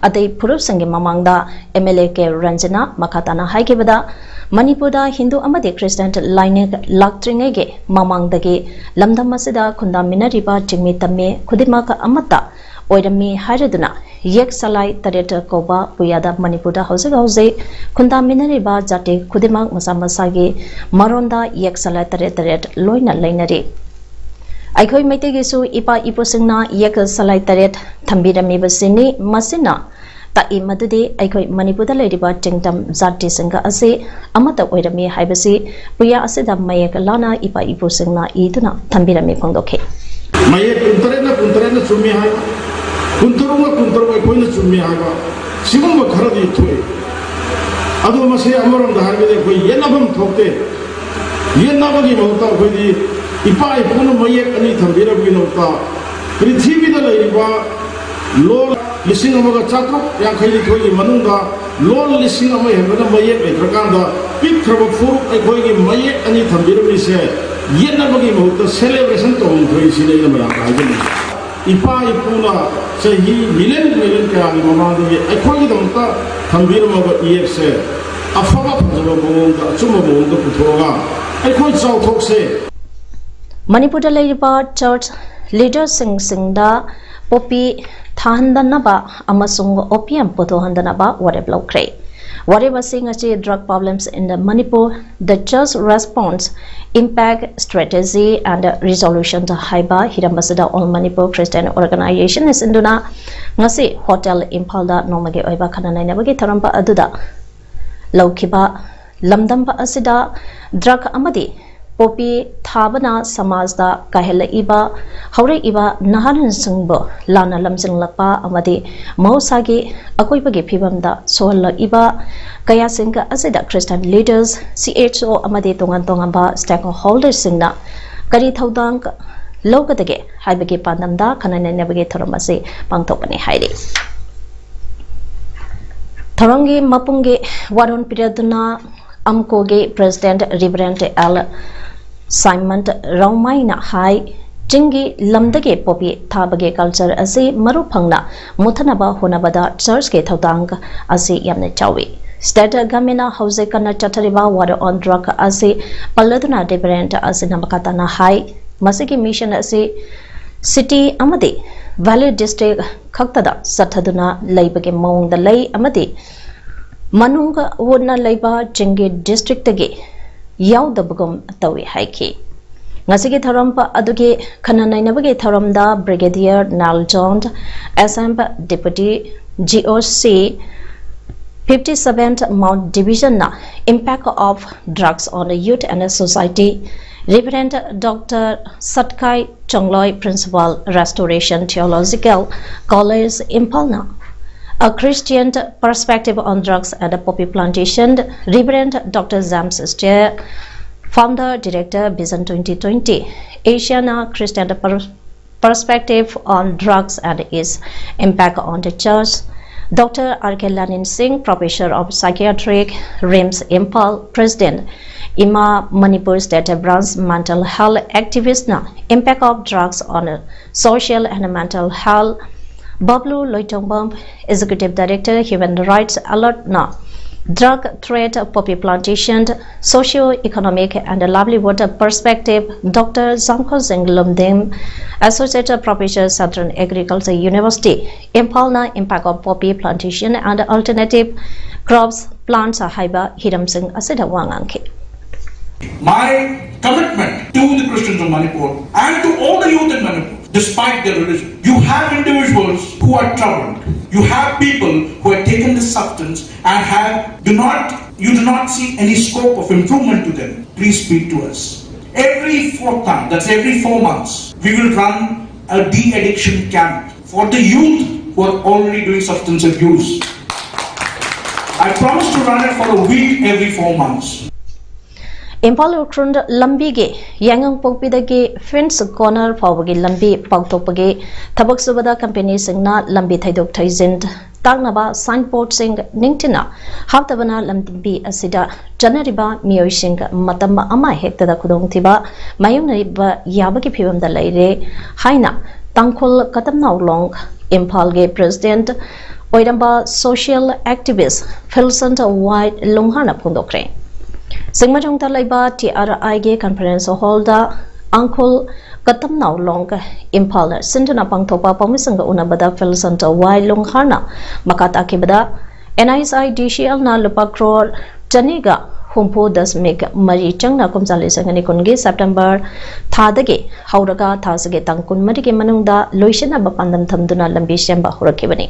ꯑꯇꯩ ꯐꯨꯔꯨꯞꯁꯤꯡꯒꯤ ꯃꯃꯥꯡꯗ ꯑꯦꯝ ꯑꯦꯜ ꯑꯦ ꯀꯦ ꯔꯟꯖꯅ ꯃꯈꯥ ꯇꯥꯅ ꯍꯥꯏꯈꯤꯕꯗ, ꯃꯅꯤꯄꯨꯔꯗ ꯍꯤꯟꯗꯨ ꯑꯃꯗꯤ ꯈ꯭ꯔꯤꯁꯇꯤꯌꯥꯟ ꯂꯥꯏꯅꯤꯡ ꯂꯥꯛꯇ꯭ꯔꯤꯉꯩꯒꯤ ꯃꯃꯥꯡꯗꯒꯤ ꯂꯝꯗꯝ ꯑꯁꯤꯗ ꯈꯨꯟꯗꯥꯃꯤꯟꯅꯔꯤꯕ ꯆꯤꯡꯃꯤ ꯇꯝꯃꯤ ꯈꯨꯗꯤꯡꯃꯛ ꯑꯃꯠꯇ ꯑꯣꯏꯔꯝꯃꯤ ꯍꯥꯏꯔꯗꯨꯅ ꯌꯦꯛ ꯁꯂꯥꯏ ꯇꯔꯦꯠ ꯀꯧꯕ ꯄꯨꯌꯥꯗ ꯃꯅꯤꯄꯨꯔꯗ ꯍꯧꯖꯤꯛ ꯍꯧꯖꯤꯛ ꯈꯨꯟꯗꯥꯃꯤꯟꯅꯔꯤꯕ ꯖꯥꯇꯤ ꯈꯨꯗꯤꯡꯃꯛ ꯃꯁꯥ ꯃꯁꯥꯒꯤ ꯃꯔꯣꯟꯗ ꯌꯦꯛ ꯁꯂꯥꯏ ꯇꯔꯦꯠ ꯇꯔꯦꯠ ꯂꯣꯏꯅ ꯂꯩꯅꯔꯤ꯫ ꯑꯩꯈꯣꯏ ꯃꯩꯇꯩꯒꯤꯁꯨ ꯏꯄꯥ ꯏꯄꯨꯁꯤꯡꯅ ꯌꯦꯛ ꯁꯂꯥꯏ ꯇꯔꯦꯠ ꯊꯝꯕꯤꯔꯝꯃꯤꯕꯁꯤꯅꯤ꯫ ꯃꯁꯤꯅ ꯇꯥꯛꯏ ꯃꯗꯨꯗꯤ ꯑꯩꯈꯣꯏ ꯃꯅꯤꯄꯨꯔꯗ ꯂꯩꯔꯤꯕ ꯆꯤꯡꯗꯝ ꯖꯥꯇꯤꯁꯤꯡ ꯑꯁꯤ ꯑꯃꯠꯇ ꯑꯣꯏꯔꯝꯃꯤ ꯍꯥꯏꯕꯁꯤ ꯄꯨꯌꯥ ꯑꯁꯤꯗ ꯃꯌꯦꯛ ꯂꯥꯅ ꯏꯄꯥ ꯏꯄꯨꯁꯤꯡꯅ ꯏꯗꯨꯅ ꯊꯝꯕꯤꯔꯝꯃꯤ ꯐꯣꯡꯗꯣꯛꯈꯤ꯫ ꯃꯌꯦꯛ ꯀꯨꯟꯇꯔꯦꯠꯅ ꯀꯨꯟꯇꯔꯦꯠꯅ ꯆꯨꯝꯃꯤ ꯍꯥꯏ, ꯀꯨꯟꯇꯔꯨꯛꯅ ꯀꯨꯟꯇꯔꯨꯛ ꯑꯩꯈꯣꯏꯅ ꯆꯨꯝꯃꯤ ꯍꯥꯏꯕ, ꯁꯤꯒꯨꯝꯕ ꯈꯔꯗꯤ ꯊꯣꯛꯏ꯫ ꯑꯗꯣ ꯃꯁꯤ ꯑꯃꯔꯣꯝꯗ ꯍꯥꯏꯔꯒꯗꯤ ꯑꯩꯈꯣꯏ ꯌꯦꯠꯅꯐꯝ ꯊꯣꯛꯇꯦ꯫ ꯌꯦꯠꯅꯕꯒꯤ ꯃꯍꯨꯠꯇ ꯑꯩꯈꯣꯏꯗꯤ ꯏꯄꯥ ꯏꯄꯨꯅ ꯃꯌꯦꯛ ꯑꯅꯤ ꯊꯝꯕꯤꯔꯕꯒꯤ ꯃꯍꯨꯠꯇ ꯄ꯭ꯔꯤꯊꯤꯕꯤꯗ ꯂꯩꯔꯤꯕ ꯂꯣꯟ ꯂꯤꯁꯤꯡ ꯑꯃꯒ ꯆꯥꯇ꯭ꯔꯨꯛ ꯌꯥꯡꯈꯩꯅꯤꯊꯣꯏꯒꯤ ꯃꯅꯨꯡꯗ ꯂꯣꯟ ꯂꯤꯁꯤꯡ ꯑꯃ ꯍꯦꯟꯕꯅ ꯃꯌꯦꯛ ꯂꯩꯇ꯭ꯔꯀꯥꯟꯗ ꯄꯤꯛꯈ꯭ꯔꯕ ꯐꯨꯔꯨꯞ ꯑꯩꯈꯣꯏꯒꯤ ꯃꯌꯦꯛ ꯑꯅꯤ ꯊꯝꯕꯤꯔꯝꯃꯤꯁꯦ ꯌꯦꯠꯅꯕꯒꯤ ꯃꯍꯨꯠꯇ celebration ꯇꯧꯐꯝ ꯊꯣꯛꯏ ꯁꯤꯅꯤ ꯑꯩꯅ ꯃꯌꯥꯝꯗ ꯍꯥꯏꯖꯅꯤꯡꯉꯤ꯫ ꯏꯄꯥ ꯏꯄꯨꯅ ꯆꯍꯤ million million ꯀꯌꯥꯒꯤ ꯃꯃꯥꯡꯗꯒꯤ ꯑꯩꯈꯣꯏꯒꯤꯗꯃꯛꯇ ꯊꯝꯕꯤꯔꯝꯃꯕ ꯏꯌꯦꯛꯁꯦ ꯑꯐꯕ ꯐꯖꯕ ꯃꯑꯣꯡꯗ ꯑꯆꯨꯝꯕ ꯃꯑꯣꯡꯗ ꯄꯨꯊꯣꯛꯑꯒ ꯑꯩꯈꯣꯏ ꯆꯥꯎꯊꯣꯛꯁꯦ꯫ ꯃꯅꯤꯄꯨꯔꯗ ꯂꯩꯔꯤꯕ church leaderꯁꯤꯡꯁꯤꯡꯗ ꯄꯣꯄꯤ ꯊꯥꯍꯟꯗꯅꯕ ꯑꯃꯁꯨꯡ opium ꯄꯨꯊꯣꯛꯍꯟꯗꯅꯕ ꯋꯥꯔꯦꯞ ꯂꯧꯈ꯭ꯔꯦ꯫ ꯋꯥꯔꯦꯞ ꯑꯁꯤ ꯉꯁꯤ Drug Problems in the Manipur: The Church Response, Impact, Strategy and Resolution ꯍꯥꯏꯕ ꯍꯤꯔꯝ ꯑꯁꯤꯗ All Manipur Christian Organization ꯁꯤꯟꯗꯨꯅ ꯉꯁꯤ ꯍꯣꯇꯦꯜ ꯏꯝꯐꯥꯜꯗ ꯅꯣꯡꯃꯒꯤ ꯑꯣꯏꯕ ꯈꯟꯅ ꯅꯩꯅꯕꯒꯤ ꯊꯧꯔꯝ ꯑꯗꯨꯗ ꯂꯧꯈꯤꯕ ꯂꯝꯗꯝꯕ ꯑꯁꯤꯗ drug ꯑꯃꯗꯤ poppy ꯊꯥꯕꯅ ꯁꯃꯥꯖꯗ ꯀꯥꯏꯍꯜꯂꯛꯏꯕ ꯍꯧꯔꯛꯏꯕ ꯅꯍꯥꯔꯣꯜꯁꯤꯡꯕꯨ ꯂꯥꯟꯅ ꯂꯝꯖꯤꯡꯂꯛꯄ ꯑꯃꯗꯤ ꯃꯍꯧꯁꯥꯒꯤ ꯑꯀꯣꯏꯕꯒꯤ ꯐꯤꯕꯝꯗ ꯁꯣꯛꯍꯜꯂꯛꯏꯕ ꯀꯌꯥꯁꯤꯡ ꯑꯁꯤꯗ Christian leaders, C H O ꯑꯃꯗꯤ ꯇꯣꯉꯥꯟ ꯇꯣꯉꯥꯟꯕ stakeholderꯁꯤꯡꯅ ꯀꯔꯤ ꯊꯧꯗꯥꯡ ꯂꯧꯒꯗꯒꯦ ꯍꯥꯏꯕꯒꯤ ꯄꯥꯟꯗꯝꯗ ꯈꯟꯅ ꯅꯩꯅꯕꯒꯤ ꯊꯧꯔꯝ ꯑꯁꯤ ꯄꯥꯡꯊꯣꯛꯄꯅꯤ ꯍꯥꯏꯔꯤ꯫ ꯊꯧꯔꯝꯒꯤ ꯃꯄꯨꯡꯒꯤ ꯋꯥꯔꯣꯜ ꯄꯤꯔꯗꯨꯅ ꯑꯝꯀꯣꯒꯤ President Reverend L Simon Raomaina ꯍꯥꯏ, ꯆꯤꯡꯒꯤ ꯂꯝꯗꯒꯤ poppy ꯊꯥꯕꯒꯤ culture ꯑꯁꯤ ꯃꯔꯨ ꯐꯪꯅ ꯃꯨꯠꯊꯅꯕ ꯍꯣꯠꯅꯕꯗ churchꯀꯤ ꯊꯧꯗꯥꯡ ꯑꯁꯤ ꯌꯥꯝꯅ ꯆꯥꯎꯏ꯫ State governmentꯅ ꯍꯧꯖꯤꯛ ꯀꯟꯅ ꯆꯠꯊꯔꯤꯕ war on drug ꯑꯁꯤ ꯄꯜꯂꯗꯨꯅ Reverend ꯑꯁꯤꯅ ꯃꯈꯥ ꯇꯥꯅ ꯍꯥꯏ, ꯃꯁꯤꯒꯤ mission ꯑꯁꯤ city ꯑꯃꯗꯤ valley district ꯈꯛꯇꯗ ꯆꯠꯊꯗꯨꯅ ꯂꯩꯕꯒꯤ ꯃꯑꯣꯡꯗ ꯂꯩ ꯑꯃꯗꯤ ꯃꯅꯨꯡ ꯍꯨꯠꯅ ꯂꯩꯕ ꯆꯤꯡꯒꯤ districtꯇꯒꯤ ꯌꯥꯎꯗꯕꯒꯨꯝ ꯇꯧꯏ ꯍꯥꯏꯈꯤ꯫ ꯉꯁꯤꯒꯤ ꯊꯧꯔꯝ ꯑꯗꯨꯒꯤ ꯈꯟꯅ ꯅꯩꯅꯕꯒꯤ ꯊꯧꯔꯝꯗ Brigadier Naljon, S M Deputy G O C, fifty-seventh Mount Divisionꯅ Impact of Drugs on the Youth and the Society, Reverend Doctor Satkai Chongloi, Principal, Restoration Theological College, Imphalꯅ A Christian Perspective on Drugs and Poppy Plantation, Reverend Doctor James Steer, Founder Director, Vision twenty twenty, Asiana Christian Per- Perspective on Drugs and Its Impact on the Church, Doctor R K Lanin Singh, Professor of Psychiatric, RIMS Imphal, President, IMA Manipur State Branch, mental health activistꯅ Impact of Drugs on Social and Mental Health, Bablu Loitongbam, Executive Director, Human Rights Alertꯅ Drug trade, poppy plantation, socio-economic and livelihood perspective, Doctor Zamkhodzing Lumding, Associate Professor, Southern Agriculture University, Imphal ꯅ impact of poppy plantation and alternative crops plants ꯍꯥꯏꯕ ꯍꯤꯔꯝꯁꯤꯡ ꯑꯁꯤꯗ ꯋꯥ ꯉꯥꯡꯈꯤ꯫ My commitment to the Christians of Manipur and to all the youth in Manipur, despite their religion. You have individuals who are troubled. You have people who have taken this substance and have do not you do not see any scope of improvement to them. Please speak to us. Every fortnight, that's every four months, we will run a de-addiction camp for the youth who are already doing substance abuse. I promise to run it for a week every four months. Imphal Ukhrul ꯂꯝꯕꯤꯒꯤ ꯌꯥꯏꯉꯪꯄꯣꯛꯄꯤꯗꯒꯤ fins corner ꯐꯥꯎꯕꯒꯤ ꯂꯝꯕꯤ ꯄꯥꯛꯊꯣꯛꯄꯒꯤ ꯊꯕꯛ ꯁꯨꯕꯗ ꯀꯝꯄꯦꯅꯤꯁꯤꯡꯅ ꯂꯝꯕꯤ ꯊꯩꯗꯣꯛ ꯊꯩꯖꯤꯟ ꯇꯥꯛꯅꯕ ꯁꯥꯏꯟꯕꯣꯔꯗꯁꯤꯡ ꯅꯤꯡꯊꯤꯅ ꯍꯥꯞꯇꯕꯅ ꯂꯝꯕꯤ ꯑꯁꯤꯗ ꯆꯠꯅꯔꯤꯕ ꯃꯤꯑꯣꯏꯁꯤꯡ ꯃꯇꯝ ꯑꯃ ꯍꯦꯛꯇꯗ ꯈꯨꯗꯣꯡꯊꯤꯕ ꯃꯥꯌꯣꯛꯅꯕ ꯌꯥꯕꯒꯤ ꯐꯤꯕꯝꯗ ꯂꯩꯔꯦ ꯍꯥꯏꯅ ꯇꯥꯡꯈꯨꯜ ꯀꯇꯝꯅꯥꯎꯂꯣꯡ ꯏꯝꯐꯥꯜꯒꯤ ꯄ꯭ꯔꯦꯁꯤꯗꯦꯟꯠ ꯑꯣꯏꯔꯝꯕ ꯁꯣꯁꯤꯌꯦꯜ ꯑꯦꯛꯇꯤꯚꯤꯁ꯭ꯠ ꯐꯤꯜꯁꯟ ꯋꯥꯏ ꯂꯨꯡꯍꯥꯔꯅ ꯐꯣꯡꯗꯣꯛꯈ꯭ꯔꯦ꯫ ꯆꯤꯡꯃꯩꯔꯣꯡꯗ ꯂꯩꯕ ꯇꯤ ꯑꯥꯔ ꯑꯥꯏꯒꯤ ꯀꯟꯐꯔꯦꯟꯁ ꯍꯣꯜꯗ ꯇꯥꯡꯈꯨꯜ ꯀꯇꯝꯅꯥꯎꯂꯣꯡ ꯏꯝꯐꯥꯜ ꯁꯤꯟꯗꯨꯅ ꯄꯥꯡꯊꯣꯛꯄ ꯄꯥꯎꯃꯤꯁꯤꯡꯒ ꯎꯅꯕꯗ ꯐꯤꯜꯁꯟ ꯋꯥꯏ ꯂꯨꯡꯍꯥꯔꯅ ꯃꯈꯥ ꯇꯥꯈꯤꯕꯗ, and I S I D ꯁꯤ ꯑꯦꯜꯅ ꯂꯨꯄꯥ ꯀ꯭ꯔꯣꯔ ꯆꯅꯤꯒ ꯍꯨꯝꯐꯨ ꯗꯁꯃꯤꯛ ꯃꯔꯤ ꯆꯪꯅ ꯀꯨꯝꯖꯥ ꯂꯤꯁꯤꯡ ꯑꯅꯤ ꯀꯨꯟꯒꯤ ꯁꯦꯞꯇꯦꯝꯕꯔ ꯊꯥꯗꯒꯤ ꯍꯧꯔꯒ ꯊꯥ ꯑꯁꯤꯒꯤ ꯇꯥꯡ ꯀꯨꯟꯃꯔꯤꯒꯤ ꯃꯅꯨꯡꯗ ꯂꯣꯏꯁꯤꯟꯅꯕ ꯄꯥꯟꯗꯝ ꯊꯝꯗꯨꯅ ꯂꯝꯕꯤ ꯁꯦꯝꯕ ꯍꯧꯔꯛꯈꯤꯕꯅꯤ꯫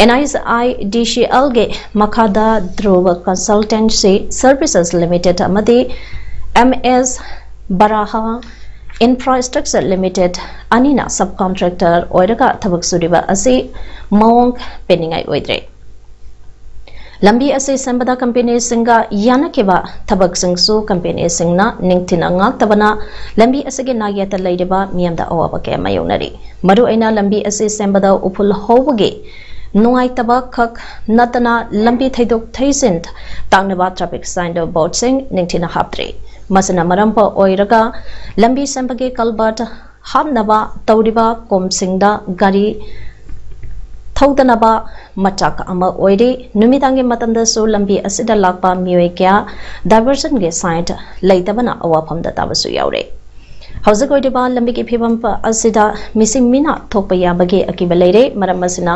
And I S I D ꯁꯤ ꯑꯦꯜꯒꯤ ꯃꯈꯥꯗ ꯙ꯭ꯔꯨꯕ ꯀꯟꯁꯜꯇꯦꯟꯁꯤ ꯁꯔꯚꯤꯁꯦꯁ ꯂꯤꯃꯤꯇꯦꯗ ꯑꯃꯗꯤ ꯑꯦꯝ ꯑꯦꯁ ꯕꯔꯥꯍꯥ ꯏꯟꯐ꯭ꯔꯥꯁ꯭ꯇ꯭ꯔꯛꯆꯔ ꯂꯤꯃꯤꯇꯦꯗ ꯑꯅꯤꯅ ꯁꯕ ꯀꯣꯟꯇ꯭ꯔꯦꯛꯇꯔ ꯑꯣꯏꯔꯒ ꯊꯕꯛ ꯁꯨꯔꯤꯕ ꯑꯁꯤ ꯃꯑꯣꯡ ꯄꯦꯟꯅꯤꯡꯉꯥꯏ ꯑꯣꯏꯗ꯭ꯔꯦ꯫ ꯂꯝꯕꯤ ꯑꯁꯤ ꯁꯦꯝꯕꯗ ꯀꯝꯄꯦꯅꯤꯁꯤꯡꯒ ꯌꯥꯅꯈꯤꯕ ꯊꯕꯛꯁꯤꯡꯁꯨ ꯀꯝꯄꯦꯅꯤꯁꯤꯡꯅ ꯅꯤꯡꯊꯤꯅ ꯉꯥꯛꯇꯕꯅ ꯂꯝꯕꯤ ꯑꯁꯤꯒꯤ ꯅꯥꯛꯌꯦꯠꯇ ꯂꯩꯔꯤꯕ ꯃꯤꯌꯥꯝꯗ ꯑꯋꯥꯕ ꯀꯌꯥ ꯃꯥꯌꯣꯛꯅꯔꯤ꯫ ꯃꯔꯨꯑꯣꯏꯅ ꯂꯝꯕꯤ ꯑꯁꯤ ꯁꯦꯝꯕꯗ ꯎꯐꯨꯜ ꯍꯧꯕꯒꯤ ꯅꯨꯡꯉꯥꯏꯇꯕ ꯈꯛ ꯅꯠꯇꯅ ꯂꯝꯕꯤ ꯊꯩꯗꯣꯛ ꯊꯩꯖꯤꯟ ꯇꯥꯛꯅꯕ ꯇ꯭ꯔꯥꯐꯤꯛ ꯁꯥꯏꯟ ꯕꯣꯔꯗꯁꯤꯡ ꯅꯤꯡꯊꯤꯅ ꯍꯥꯞꯇ꯭ꯔꯤ꯫ ꯃꯁꯤꯅ ꯃꯔꯝ ꯑꯣꯏꯔꯒ ꯂꯝꯕꯤ ꯁꯦꯝꯕꯒꯤ ꯀꯜꯚꯔꯠ ꯍꯥꯞꯅꯕ ꯇꯧꯔꯤꯕ ꯀꯣꯝꯁꯤꯡꯗ ꯒꯥꯔꯤ ꯊꯧꯗꯅꯕ ꯃꯆꯥꯛ ꯑꯃ ꯑꯣꯏꯔꯤ꯫ ꯅꯨꯃꯤꯗꯥꯡꯒꯤ ꯃꯇꯝꯗꯁꯨ ꯂꯝꯕꯤ ꯑꯁꯤꯗ ꯂꯥꯛꯄ ꯃꯤꯑꯣꯏ ꯀꯌꯥ diversion ꯒꯤ sign ꯂꯩꯇꯕꯅ ꯑꯋꯥꯐꯝꯗ ꯇꯥꯕꯁꯨ ꯌꯥꯎꯔꯦ꯫ ꯍꯧꯖꯤꯛ ꯑꯣꯏꯔꯤꯕ ꯂꯝꯕꯤꯒꯤ ꯐꯤꯕꯝ ꯑꯁꯤꯗ ꯃꯤꯁꯤ ꯃꯤꯅ ꯊꯣꯛꯄ ꯌꯥꯕꯒꯤ ꯑꯀꯤꯕ ꯂꯩꯔꯦ꯫ ꯃꯔꯝ ꯑꯁꯤꯅ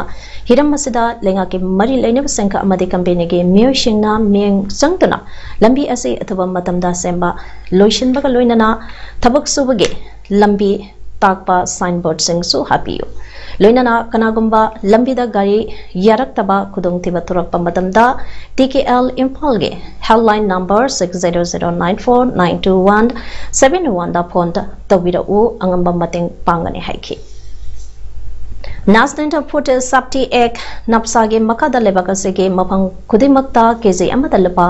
ꯍꯤꯔꯝ ꯑꯁꯤꯗ ꯂꯩꯉꯥꯛꯀꯤ ꯃꯔꯤ ꯂꯩꯅꯕꯁꯤꯡ ꯑꯃꯗꯤ company ꯒꯤ ꯃꯤꯑꯣꯏꯁꯤꯡꯅ ꯃꯤꯠꯌꯦꯡ ꯆꯪꯗꯨꯅ ꯂꯝꯕꯤ ꯑꯁꯤ ꯑꯊꯨꯕ ꯃꯇꯝꯗ ꯁꯦꯝꯕ ꯂꯣꯏꯁꯤꯟꯕꯒ ꯂꯣꯏꯅꯅ ꯊꯕꯛ ꯁꯨꯕꯒꯤ ꯂꯝꯕꯤ ꯇꯥꯛꯄ signboard ꯁꯤꯡꯁꯨ ꯍꯥꯞꯄꯤꯌꯨ꯫ ꯂꯣꯏꯅꯅ ꯀꯅꯥꯒꯨꯝꯕ ꯂꯝꯕꯤꯗ ꯒꯥꯔꯤ ꯌꯥꯔꯛꯇꯕ ꯈꯨꯗꯣꯡꯊꯤꯕ ꯊꯣꯔꯛꯄ ꯃꯇꯝꯗ T K L ꯏꯝꯐꯥꯜꯒꯤ helpline number six zero zero nine four nine two one seven one ꯗ phone ꯇꯧꯕꯤꯔꯛꯎ, ꯑꯉꯝꯕ ꯃꯇꯦꯡ ꯄꯥꯡꯒꯅꯤ ꯍꯥꯏꯈꯤ꯫ National Food Safety Act, NFSA ꯒꯤ ꯃꯈꯥꯗ ꯂꯩꯕꯥꯛ ꯑꯁꯤꯒꯤ ꯃꯐꯝ ꯈꯨꯗꯤꯡꯃꯛꯇ KG ꯑꯃꯗ ꯂꯨꯄꯥ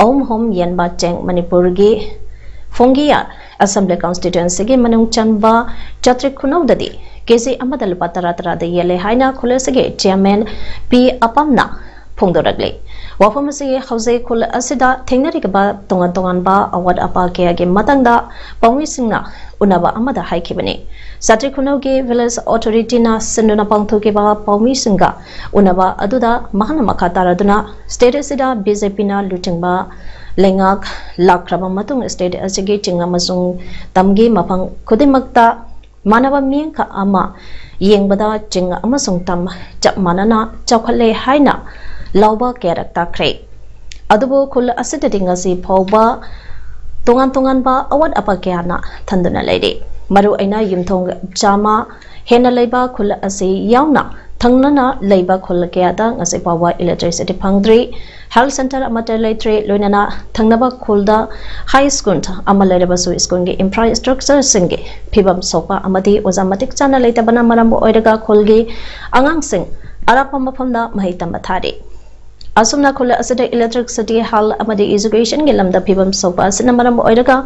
ꯑꯍꯨꯝ ꯑꯍꯨꯝ ꯌꯦꯟꯕ ꯆꯦꯡ ꯃꯅꯤꯄꯨꯔꯒꯤ ꯐꯣꯡꯒꯤꯌꯥꯔ Assembly Constituency ꯒꯤ ꯃꯅꯨꯡ ꯆꯟꯕ ꯆꯥꯇ꯭ꯔꯤꯛ ꯈꯨꯅꯧꯗꯗꯤ KG ꯑꯃꯗ ꯂꯨꯄꯥ ꯇꯔꯥ ꯇꯔꯥꯗ ꯌꯦꯜꯂꯦ ꯍꯥꯏꯅ ꯈꯨꯜ ꯑꯁꯤꯒꯤ chairman P ꯑꯄꯥꯝꯅ ꯐꯣꯡꯗꯣꯔꯛꯂꯤ꯫ ꯋꯥꯐꯝ ꯑꯁꯤ ꯍꯧꯖꯤꯛ ꯈꯨꯜ ꯑꯁꯤꯗ ꯊꯦꯡꯅꯔꯤꯕ ꯇꯣꯉꯥꯟ ꯇꯣꯉꯥꯟꯕ ꯑꯋꯥꯠ ꯑꯄꯥ ꯀꯌꯥꯒꯤ ꯃꯇꯥꯡꯗ ꯄꯥꯎꯃꯤꯁꯤꯡꯅ ꯎꯅꯕ ꯑꯃꯗ ꯍꯥꯏꯈꯤꯕꯅꯤ꯫ ꯆꯥꯇ꯭ꯔꯤꯛ ꯈꯨꯅꯧꯒꯤ village authority ꯅ ꯁꯤꯟꯗꯨꯅ ꯄꯥꯡꯊꯣꯛꯈꯤꯕ ꯄꯥꯎꯃꯤꯁꯤꯡꯒ ꯎꯅꯕ ꯑꯗꯨꯗ ꯃꯍꯥꯛꯅ ꯃꯈꯥ ꯇꯥꯔꯗꯨꯅ state ꯑꯁꯤꯗ BJP ꯅ ꯂꯨꯆꯤꯡꯕ ꯂꯩꯉꯥꯛ ꯂꯥꯛꯈ꯭ꯔꯕ ꯃꯇꯨꯡ state ꯑꯁꯤꯒꯤ ꯆꯤꯡ ꯑꯃꯁꯨꯡ ꯇꯝꯒꯤ ꯃꯐꯝ ꯈꯨꯗꯤꯡꯃꯛꯇ ꯃꯥꯟꯅꯕ ꯃꯤꯠꯌꯦꯡ ꯑꯃ ꯌꯦꯡꯕꯗ ꯆꯤꯡ ꯑꯃꯁꯨꯡ ꯇꯝ ꯆꯞ ꯃꯥꯟꯅꯅ ꯆꯥꯎꯈꯠꯂꯦ ꯍꯥꯏꯅ ꯂꯥꯎꯕ ꯀꯌꯥꯔꯛ ꯇꯥꯈ꯭ꯔꯦ꯫ ꯑꯗꯨꯕꯨ ꯈꯨꯜ ꯑꯁꯤꯗꯗꯤ ꯉꯁꯤ ꯐꯥꯎꯕ ꯇꯣꯉꯥꯟ ꯇꯣꯉꯥꯟꯕ ꯑꯋꯥꯠ ꯑꯄꯥ ꯀꯌꯥꯅ ꯊꯟꯗꯨꯅ ꯂꯩꯔꯤ꯫ ꯃꯔꯨꯑꯣꯏꯅ ꯌꯨꯝꯊꯣꯡ ꯆꯥꯝꯃ ꯍꯦꯟꯅ ꯂꯩꯕ ꯈꯨꯜ ꯑꯁꯤ ꯌꯥꯎꯅ ꯊꯪꯅꯅ ꯂꯩꯕ ꯈꯨꯜ ꯀꯌꯥꯗ ꯉꯁꯤ ꯐꯥꯎꯕ electricity ꯐꯪꯗ꯭ꯔꯤ꯫ Health centre ꯑꯃꯠꯇ ꯂꯩꯇ꯭ꯔꯦ꯫ ꯂꯣꯏꯅꯅ ꯊꯪꯅꯕ ꯈꯨꯜꯗ high school ꯑꯃ ꯂꯩꯔꯕꯁꯨ school ꯒꯤ infrastructure ꯁꯤꯡꯒꯤ ꯐꯤꯕꯝ ꯁꯣꯛꯄ ꯑꯃꯗꯤ ꯑꯣꯖꯥ ꯃꯇꯤꯛ ꯆꯥꯅ ꯂꯩꯇꯕꯅ ꯃꯔꯝ ꯑꯣꯏꯔꯒ ꯈꯨꯜꯒꯤ ꯑꯉꯥꯡꯁꯤꯡ ꯑꯔꯥꯞꯄ ꯃꯐꯝꯗ ꯃꯍꯩ ꯇꯝꯕ ꯊꯥꯔꯤ꯫ ꯑꯁꯨꯝꯅ ꯈꯨꯜ ꯑꯁꯤꯗ electricity, health ꯑꯃꯗꯤ education ꯒꯤ ꯂꯝꯗ ꯐꯤꯕꯝ ꯁꯣꯛꯄ ꯑꯁꯤꯅ ꯃꯔꯝ ꯑꯣꯏꯔꯒ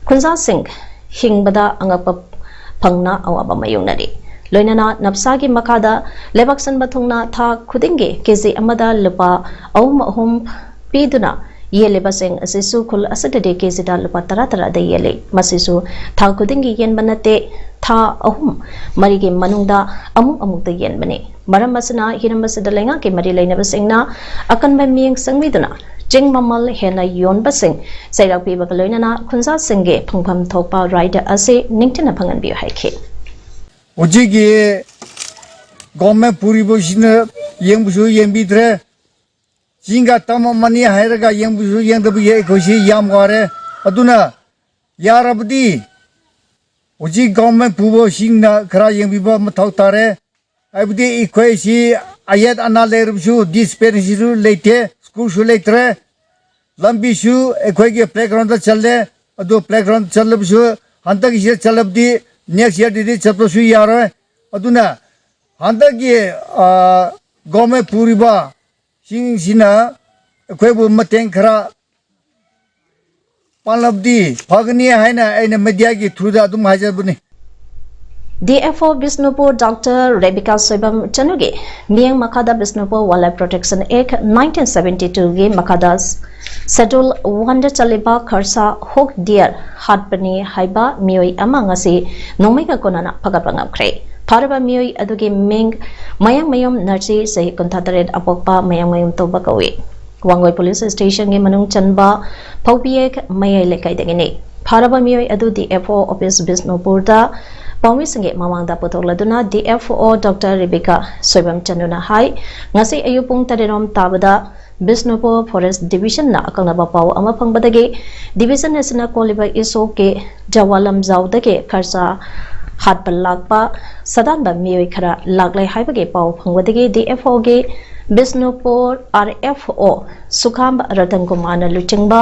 ꯈꯨꯟꯖꯥꯁꯤꯡ ꯍꯤꯡꯕꯗ ꯑꯉꯛꯄ ꯐꯪꯅ ꯑꯋꯥꯕ ꯃꯥꯌꯣꯛꯅꯔꯤ꯫ ꯂꯣꯏꯅꯅ NFSA ꯒꯤ ꯃꯈꯥꯗ ꯂꯩꯕꯥꯛ ꯁꯤꯟꯕ ꯊꯨꯡꯅ ꯊꯥ ꯈꯨꯗꯤꯡꯒꯤ KG ꯑꯃꯗ ꯂꯨꯄꯥ ꯑꯍꯨꯝ ꯑꯍꯨꯝ ꯄꯤꯗꯨꯅ ꯌꯦꯜꯂꯤꯕꯁꯤꯡ ꯑꯁꯤꯁꯨ ꯈꯨꯜ ꯑꯁꯤꯗꯗꯤ ꯀꯦꯖꯤꯗ ꯂꯨꯄꯥ ꯇꯔꯥ ꯇꯔꯥꯗ ꯌꯦꯜꯂꯤ꯫ ꯃꯁꯤꯁꯨ ꯊꯥ ꯈꯨꯗꯤꯡꯒꯤ ꯌꯦꯟꯕ ꯅꯠꯇꯦ, ꯊꯥ ꯑꯍꯨꯝ ꯃꯔꯤꯒꯤ ꯃꯅꯨꯡꯗ ꯑꯃꯨꯛ ꯑꯃꯨꯛꯇ ꯌꯦꯟꯕꯅꯤ꯫ ꯃꯔꯝ ꯑꯁꯤꯅ ꯍꯤꯔꯝ ꯑꯁꯤꯗ ꯂꯩꯉꯥꯛꯀꯤ ꯃꯔꯤ ꯂꯩꯅꯕꯁꯤꯡꯅ ꯑꯀꯟꯕ ꯃꯤꯠꯌꯦꯡ ꯆꯪꯕꯤꯗꯨꯅ ꯆꯦꯡ ꯃꯃꯜ ꯍꯦꯟꯅ ꯌꯣꯟꯕꯁꯤꯡ ꯆꯩꯔꯥꯛ ꯄꯤꯕꯒ ꯂꯣꯏꯅꯅ ꯈꯨꯟꯖꯥꯁꯤꯡꯒꯤ ꯐꯪꯐꯝ ꯊꯣꯛꯄ ꯔꯥꯏꯗ ꯑꯁꯤ ꯅꯤꯡꯊꯤꯅ ꯐꯪꯍꯟꯕꯤꯌꯨ ꯍꯥꯏꯈꯤ꯫ ꯍꯧꯖꯤꯛꯀꯤ ꯒꯣꯔꯃꯦꯟ ꯄꯨꯔꯤꯕꯁꯤꯅ ꯌꯦꯡꯕꯁꯨ ꯌꯦꯡꯕꯤꯗ꯭ꯔꯦ꯫ ꯆꯤꯡꯒ ꯇꯝ ꯑꯃꯅꯤ ꯍꯥꯏꯔꯒ ꯌꯦꯡꯕꯁꯨ ꯌꯦꯡꯗꯕꯒꯤ ꯑꯩꯈꯣꯏꯁꯤ ꯌꯥꯝ ꯋꯥꯔꯦ꯫ ꯑꯗꯨꯅ ꯌꯥꯔꯕꯗꯤ ꯍꯧꯖꯤꯛ ꯒꯣꯔꯃꯦꯟ ꯄꯨꯕꯁꯤꯡꯅ ꯈꯔ ꯌꯦꯡꯕꯤꯕ ꯃꯊꯧ ꯇꯥꯔꯦ꯫ ꯍꯥꯏꯕꯗꯤ ꯑꯩꯈꯣꯏꯁꯤ ꯑꯌꯦꯠ ꯑꯅꯥ ꯂꯩꯔꯕꯁꯨ ꯗꯤꯁꯄꯦꯟꯁꯔꯤꯁꯨ ꯂꯩꯇꯦ, ꯁ꯭ꯀꯨꯜꯁꯨ ꯂꯩꯇ꯭ꯔꯦ, ꯂꯝꯕꯤꯁꯨ ꯑꯩꯈꯣꯏꯒꯤ ꯄ꯭ꯂꯦꯒ꯭ꯔꯥꯎꯟꯗ ꯆꯠꯂꯦ꯫ ꯑꯗꯨ ꯄ꯭ꯂꯦꯒ꯭ꯔꯥꯎꯟ ꯆꯠꯂꯕꯁꯨ ꯍꯟꯗꯛꯀꯤꯁꯤꯗ ꯆꯠꯂꯕꯗꯤ ꯅꯦꯛꯁ ꯌꯔꯗꯗꯤ ꯆꯠꯄꯁꯨ ꯌꯥꯔꯣꯏ꯫ ꯑꯗꯨꯅ ꯍꯟꯗꯛꯀꯤ ꯒꯣꯔꯃꯦꯟ ꯄꯨꯔꯤꯕꯁꯤꯡꯁꯤꯅ ꯑꯩꯈꯣꯏꯕꯨ ꯃꯇꯦꯡ ꯈꯔ ꯄꯥꯡꯂꯕꯗꯤ ꯐꯒꯅꯤ ꯍꯥꯏꯅ ꯑꯩꯅ ꯃꯦꯗꯤꯌꯥꯒꯤ ꯊ꯭ꯔꯨꯗ ꯑꯗꯨꯝ ꯍꯥꯏꯖꯕꯅꯤ꯫ DFO ꯕꯤꯁꯅꯨꯄꯨꯔ ꯗꯣꯛꯇꯔ ꯔꯦꯕꯤꯀꯥ ꯁꯣꯏꯕꯝ ꯆꯅꯨꯒꯤ ꯃꯤꯠꯌꯦꯡ ꯃꯈꯥꯗ Bishnupur Wildlife Protection Act nineteen seventy two ꯒꯤ ꯃꯈꯥꯗ ꯁꯦꯗꯨꯜ ꯋꯥꯟꯗ ꯆꯜꯂꯤꯕ ꯈꯔꯁꯥ ꯍꯣꯛ ꯗꯤꯌꯔ ꯍꯥꯠꯄꯅꯤ ꯍꯥꯏꯕ ꯃꯤꯑꯣꯏ ꯑꯃ ꯉꯁꯤ ꯅꯣꯡꯃꯩꯒ ꯀꯣꯟꯅꯅ ꯐꯒꯠꯄ ꯉꯝꯈ꯭ꯔꯦ꯫ ꯐꯥꯔꯕ ꯃꯤꯑꯣꯏ ꯑꯗꯨꯒꯤ ꯃꯤꯡ ꯃꯌꯥꯡꯃꯌꯨꯝ ꯅꯔꯁꯤ, ꯆꯍꯤ ꯀꯨꯟꯊ꯭ꯔꯥ ꯇꯔꯦꯠ, ꯑꯄꯣꯛꯄ ꯃꯌꯥꯡꯃꯌꯨꯝ ꯇꯧꯕ ꯀꯧꯏ꯫ ꯋꯥꯡꯒꯣꯏ ꯄꯨꯂꯤꯁ ꯁ꯭ꯇꯦꯁꯟꯒꯤ ꯃꯅꯨꯡ ꯆꯟꯕ ꯐꯧꯕꯤꯌꯦꯛ ꯃꯌꯥꯏ ꯂꯩꯀꯥꯏꯗꯒꯤꯅꯤ꯫ ꯐꯥꯔꯕ ꯃꯤꯑꯣꯏ ꯑꯗꯨ DFO ꯑꯣꯐꯤꯁ ꯕꯤꯁꯅꯨꯄꯨꯔꯗ ꯄꯥꯎꯃꯤꯁꯤꯡꯒꯤ ꯃꯃꯥꯡꯗ ꯄꯨꯊꯣꯛꯂꯗꯨꯅ DFO ꯗꯣꯛꯇꯔ ꯔꯦꯕꯤꯀꯥ ꯁꯣꯏꯕꯝ ꯆꯅꯨꯅ ꯍꯥꯏ, ꯉꯁꯤ ꯑꯌꯨꯛ ꯄꯨꯡ ꯇꯔꯦꯠ ꯔꯣꯝ ꯇꯥꯕꯗ ꯕꯤꯁꯅꯨꯄꯨꯔ ꯐꯣꯔꯦꯁ ꯗꯤꯕꯤꯖꯟꯅ ꯑꯀꯛꯅꯕ ꯄꯥꯎ ꯑꯃ ꯐꯪꯕꯗꯒꯤ ꯗꯤꯕꯤꯖꯟ ꯑꯁꯤꯅ ꯀꯣꯜꯂꯤꯕ ꯏꯁꯣꯛꯀꯤ ꯖꯋꯥ ꯂꯝꯖꯥꯎꯗꯒꯤ ꯈꯔꯁꯥ ꯍꯥꯠꯄ ꯂꯥꯛꯄ ꯁꯥꯗꯥꯟꯕ ꯃꯤꯑꯣꯏ ꯈꯔ ꯂꯥꯛꯂꯦ ꯍꯥꯏꯕꯒꯤ ꯄꯥꯎ ꯐꯪꯕꯗꯒꯤ DFO ꯒꯤ ꯕꯤꯁꯅꯨꯄꯨꯔ RFO ꯁꯨꯈꯥꯝ ꯔꯇꯟ ꯀꯨꯃꯥꯔꯅ ꯂꯨꯆꯤꯡꯕ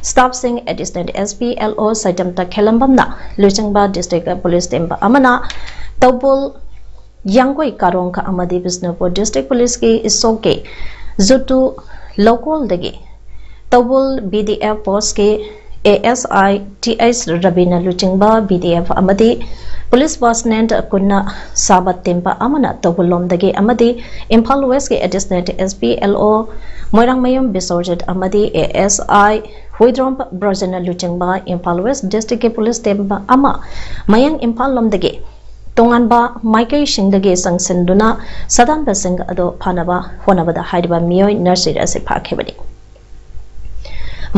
ꯁ꯭ꯇꯥꯐꯁꯤꯡ, ꯑꯦꯗꯤꯁꯅꯦꯜ SP, LO ꯁꯩꯇꯝ ꯇꯈꯦꯂꯝꯕꯝꯅ ꯂꯨꯆꯤꯡꯕ ꯗꯤꯁꯇ꯭ꯔꯤꯛ ꯄꯨꯂꯤꯁ ꯇꯤꯝ ꯑꯃꯅ ꯇꯧꯕꯨꯜ ꯌꯥꯡꯒꯣꯏ ꯀꯥꯔꯣꯡꯈ ꯑꯃꯗꯤ ꯕꯤꯁꯅꯨꯄꯨꯔ ꯗꯤꯁꯇ꯭ꯔꯤꯛ ꯄꯨꯂꯤꯁꯀꯤ ꯏꯁꯣꯛꯀꯤ ꯖꯨꯇꯨ ꯂꯧꯀꯣꯜꯗꯒꯤ ꯇꯧꯕꯨꯜ BDF ꯄꯣꯁꯀꯤ ASI TH ꯔꯕꯤꯅ ꯂꯨꯆꯤꯡꯕ BDF ꯑꯃꯗꯤ Police Lieutenant ꯀꯨꯟꯅ ꯁꯥꯕ ꯇꯦꯝꯕ ꯑꯃꯅ ꯇꯧꯕꯂꯣꯝꯗꯒꯤ ꯑꯃꯗꯤ ꯏꯝꯐꯥꯜ West ꯀꯤ Additional SP LO ꯃꯣꯏꯔꯥꯡꯃꯌꯨꯝ ꯕꯤꯁ꯭ꯋꯖꯤꯠ ꯑꯃꯗꯤ ASI ꯍꯨꯏꯗ꯭ꯔꯣꯝ ꯕ꯭ꯔꯣꯖꯦꯟꯅ ꯂꯨꯆꯤꯡꯕ ꯏꯝꯐꯥꯜ West District ꯀꯤ police ꯇꯦꯝꯕ ꯑꯃ ꯃꯌꯥꯡ ꯏꯝꯐꯥꯜ ꯂꯣꯝꯗꯒꯤ ꯇꯣꯉꯥꯟꯕ ꯃꯥꯏꯀꯩꯁꯤꯡꯗꯒꯤ ꯆꯪꯁꯤꯟꯗꯨꯅ ꯁꯥꯗꯥꯟꯕꯁꯤꯡ ꯑꯗꯨ ꯐꯥꯅꯕ ꯍꯣꯠꯅꯕꯗ ꯍꯥꯏꯔꯤꯕ ꯃꯤꯑꯣꯏ ꯅꯔꯁꯔꯤ ꯑꯁꯤ ꯐꯥꯈꯤꯕꯅꯤ꯫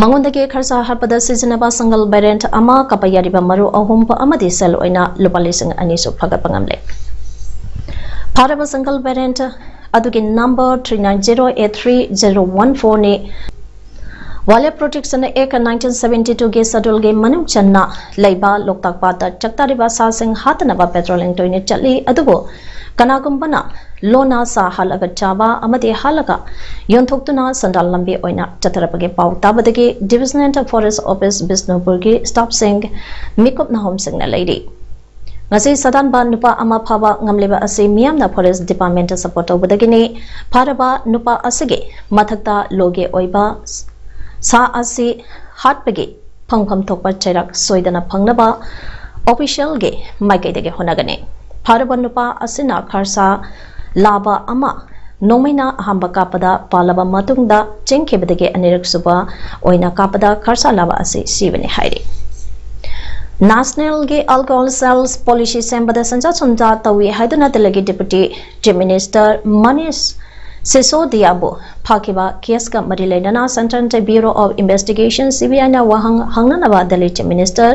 ꯃꯉꯣꯟꯗꯒꯤ ꯈꯔꯁꯥ ꯍꯥꯠꯄꯗ ꯁꯤꯖꯤꯟꯅꯕ ꯁꯪꯒꯜ ꯕꯦꯔꯦꯟꯠ ꯑꯃ, ꯀꯥꯞꯄ ꯌꯥꯔꯤꯕ ꯃꯔꯨ ꯑꯍꯨꯝ ꯑꯃꯗꯤ ꯁꯦꯜ ꯑꯣꯏꯅ ꯂꯨꯄꯥ ꯂꯤꯁꯤꯡ ꯑꯅꯤꯁꯨ ꯐꯒꯠꯄ ꯉꯝꯂꯦ꯫ ꯐꯥꯔꯕ ꯁꯪꯒꯜ ꯕꯦꯔꯦꯟꯠ ꯑꯗꯨꯒꯤ number three nine zero eight three zero one four ꯅꯤ꯫ Wildlife Protection Act nineteen seventy two ꯒꯤ schedule ꯒꯤ ꯃꯅꯨꯡ ꯆꯟꯅ ꯂꯩꯕ ꯂꯣꯛꯇꯥꯛ ꯄꯥꯠꯇ ꯆꯥꯛꯇꯥꯔꯤꯕ ꯁꯥꯁꯤꯡ ꯍꯥꯠꯇꯅꯕ patrolling ꯇꯣꯏꯅ ꯆꯠꯂꯤ, ꯑꯗꯨꯕꯨ ꯀꯅꯥꯒꯨꯝꯕꯅ ꯂꯣꯟꯅ ꯁꯥ ꯍꯥꯠꯂꯒ ꯆꯥꯕ ꯑꯃꯗꯤ ꯍꯥꯠꯂꯒ ꯌꯣꯟꯊꯣꯛꯇꯨꯅ ꯁꯦꯟꯗꯥꯟ ꯂꯝꯕꯤ ꯑꯣꯏꯅ ꯆꯠꯊꯔꯛꯄꯒꯤ ꯄꯥꯎ ꯇꯥꯕꯗꯒꯤ Divisional Forest Office ꯕꯤꯁꯅꯨꯄꯨꯔꯒꯤ staff ꯁꯤꯡ ꯃꯤꯀꯨꯞ ꯅꯥꯍꯣꯝꯁꯤꯡꯅ ꯂꯩꯔꯤ꯫ ꯉꯁꯤ ꯁꯥꯗꯥꯟꯕ ꯅꯨꯄꯥ ꯑꯃ ꯐꯥꯕ ꯉꯝꯂꯤꯕ ꯑꯁꯤ ꯃꯤꯌꯥꯝꯅ Forest Department ꯇ support ꯇꯧꯕꯗꯒꯤꯅꯤ꯫ ꯐꯥꯔꯕ ꯅꯨꯄꯥ ꯑꯁꯤꯒꯤ ꯃꯊꯛꯇ ꯂꯣꯒꯤ ꯑꯣꯏꯕ ꯁꯥ ꯑꯁꯤ ꯍꯥꯠꯄꯒꯤ ꯐꯪꯐꯝ ꯊꯣꯛꯄ ꯆꯩꯔꯥꯛ ꯁꯣꯏꯗꯅ ꯐꯪꯅꯕ official ꯒꯤ ꯃꯥꯏꯀꯩꯗꯒꯤ ꯍꯣꯠꯅꯒꯅꯤ꯫ ꯐꯥꯔꯕ ꯅꯨꯄꯥ ꯑꯁꯤꯅ ꯈꯔꯁꯥ ꯂꯥꯕ ꯑꯃ ꯅꯣꯡꯃꯩꯅ ꯑꯍꯥꯟꯕ ꯀꯥꯞꯄꯗ ꯄꯥꯜꯂꯕ ꯃꯇꯨꯡꯗ ꯆꯦꯟꯈꯤꯕꯗꯒꯤ ꯑꯅꯤꯔꯛꯁꯨꯕ ꯑꯣꯏꯅ ꯀꯥꯞꯄꯗ ꯈꯔꯁꯥ ꯂꯥꯕ ꯑꯁꯤ ꯁꯤꯕꯅꯤ ꯍꯥꯏꯔꯤ꯫ National ꯒꯤ Alcohol Sales Policy ꯁꯦꯝꯕꯗ ꯁꯦꯟꯖꯥ ꯊꯨꯝꯖꯥ ꯇꯧꯏ ꯍꯥꯏꯗꯨꯅ ꯗꯦꯜꯂꯤꯒꯤ Deputy Chief Minister Manish ꯁꯤꯁꯣꯗꯤꯌꯥꯕꯨ ꯐꯥꯈꯤꯕ case ꯀ ꯃꯔꯤ ꯂꯩꯅꯅ Central Bureau of Investigation, CBI ꯅ ꯋꯥꯍꯪ ꯍꯪꯅꯅꯕ ꯗꯦꯜꯂꯤ Chief Minister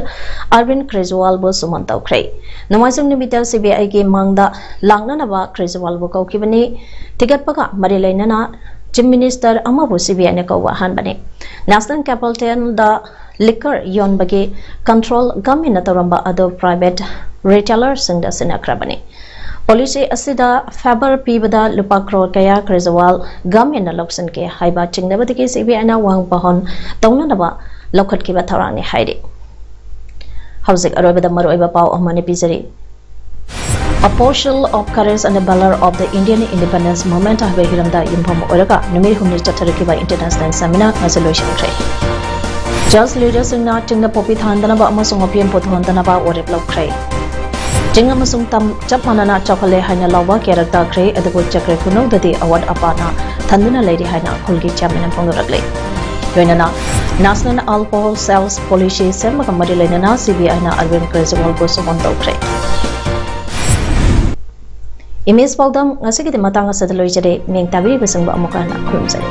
ꯑꯔꯕꯤꯟꯗ ꯀ꯭ꯔꯦꯖꯤꯋꯥꯜꯕꯨ summon ꯇꯧꯈ꯭ꯔꯦ꯫ ꯅꯣꯡꯃꯥꯏꯖꯤꯡ ꯅꯨꯃꯤꯠꯇ CBI ꯒꯤ ꯃꯥꯡꯗ ꯂꯥꯛꯅꯅꯕ ꯀ꯭ꯔꯦꯖꯤꯋꯥꯜꯕꯨ ꯀꯧꯈꯤꯕꯅꯤ꯫ ꯊꯤꯒꯠꯄꯒ ꯃꯔꯤ ꯂꯩꯅꯅ Chief Minister ꯑꯃꯕꯨ CBI ꯅ ꯀꯧꯕ ꯑꯍꯥꯟꯕꯅꯤ꯫ National Capital ꯗ liquor ꯌꯣꯟꯕꯒꯤ control government ꯅ ꯇꯧꯔꯝꯕ ꯑꯗꯨ private retailer ꯁꯤꯡꯗ ꯁꯤꯟꯅꯈ꯭ꯔꯕꯅꯤ꯫ Policy ꯑꯁꯤꯗ favour ꯄꯤꯕꯗ ꯂꯨꯄꯥ ꯀ꯭ꯔꯣꯔ ꯀꯌꯥ ꯀ꯭ꯔꯦꯖꯤꯋꯥꯜ government ꯅ ꯂꯧꯁꯤꯟꯈꯤ ꯍꯥꯏꯕ ꯆꯤꯡꯅꯕꯗꯒꯤ CBI ꯅ ꯋꯥꯍꯪ ꯄꯥꯎꯍꯟ ꯇꯧꯅꯅꯕ ꯂꯧꯈꯠꯈꯤꯕ ꯊꯧꯔꯥꯡꯅꯤ ꯍꯥꯏꯔꯤ꯫ ꯍꯧꯖꯤꯛ ꯑꯔꯣꯏꯕꯗ ꯃꯔꯨꯑꯣꯏꯕ ꯄꯥꯎ ꯑꯃ ꯑꯅꯤ ꯄꯤꯖꯔꯤ꯫ A Portal of Courage and Valour of the Indian Independence Movement ꯍꯥꯏꯕ ꯍꯤꯔꯝꯗ ꯌꯨꯝꯐꯝ ꯑꯣꯏꯔꯒ ꯅꯨꯃꯤꯠ ꯍꯨꯝꯅꯤ ꯆꯠꯊꯔꯛꯈꯤꯕ international seminar ꯉꯁꯤ ꯂꯣꯏꯁꯤꯟꯈ꯭ꯔꯦ꯫ Church leader ꯁꯤꯡꯅ ꯆꯤꯡꯗ ꯄꯣꯄꯤ ꯊꯥꯍꯟꯗꯅꯕ ꯑꯃꯁꯨꯡ ꯋꯥꯐꯦꯟ ꯄꯨꯊꯣꯛꯍꯟꯗꯅꯕ ꯋꯥꯔꯦꯞ ꯂꯧꯈ꯭ꯔꯦ꯫ ꯏꯪ ꯑꯃꯁꯨꯡ ꯇꯝ ꯆꯞ ꯃꯥꯟꯅꯅ ꯆꯥꯎꯈꯠꯂꯦ ꯍꯥꯏꯅ ꯂꯧꯕ ꯀꯌꯥꯔꯛ ꯇꯥꯈ꯭ꯔꯦ, ꯑꯗꯨꯕꯨ ꯆꯛꯀ꯭ꯔꯦ ꯈꯨꯅꯧꯗꯗꯤ ꯑꯋꯥꯠ ꯑꯄꯥꯅ ꯊꯟꯗꯨꯅ ꯂꯩꯔꯤ ꯍꯥꯏꯅ ꯈꯨꯜꯒꯤ ꯆꯤꯌꯥꯔꯃꯦꯟꯅ ꯐꯣꯡꯗꯣꯔꯛꯂꯤ꯫ ꯂꯣꯏꯅꯅ National Alcohol Sales Policy ꯁꯦꯝꯕꯒ ꯃꯔꯤ ꯂꯩꯅꯅ CBIꯅ ꯑꯔꯕꯤꯟ ꯀꯦꯖ꯭ꯔꯤꯋꯥꯜꯕꯨ ꯁꯨꯃꯟ ꯇꯧꯈ꯭ꯔꯦ꯫ Image ꯄꯥꯎꯗꯝ ꯉꯁꯤꯒꯤꯗꯤ ꯃꯇꯥꯡ ꯑꯁꯤꯗ ꯂꯣꯏꯖꯔꯦ꯫ ꯃꯤꯡ ꯇꯥꯕꯤꯔꯤꯕꯁꯤꯡꯕꯨ ꯑꯃꯨꯛꯀ ꯍꯟꯅ ꯈꯨꯔꯨꯝꯖꯔꯤ꯫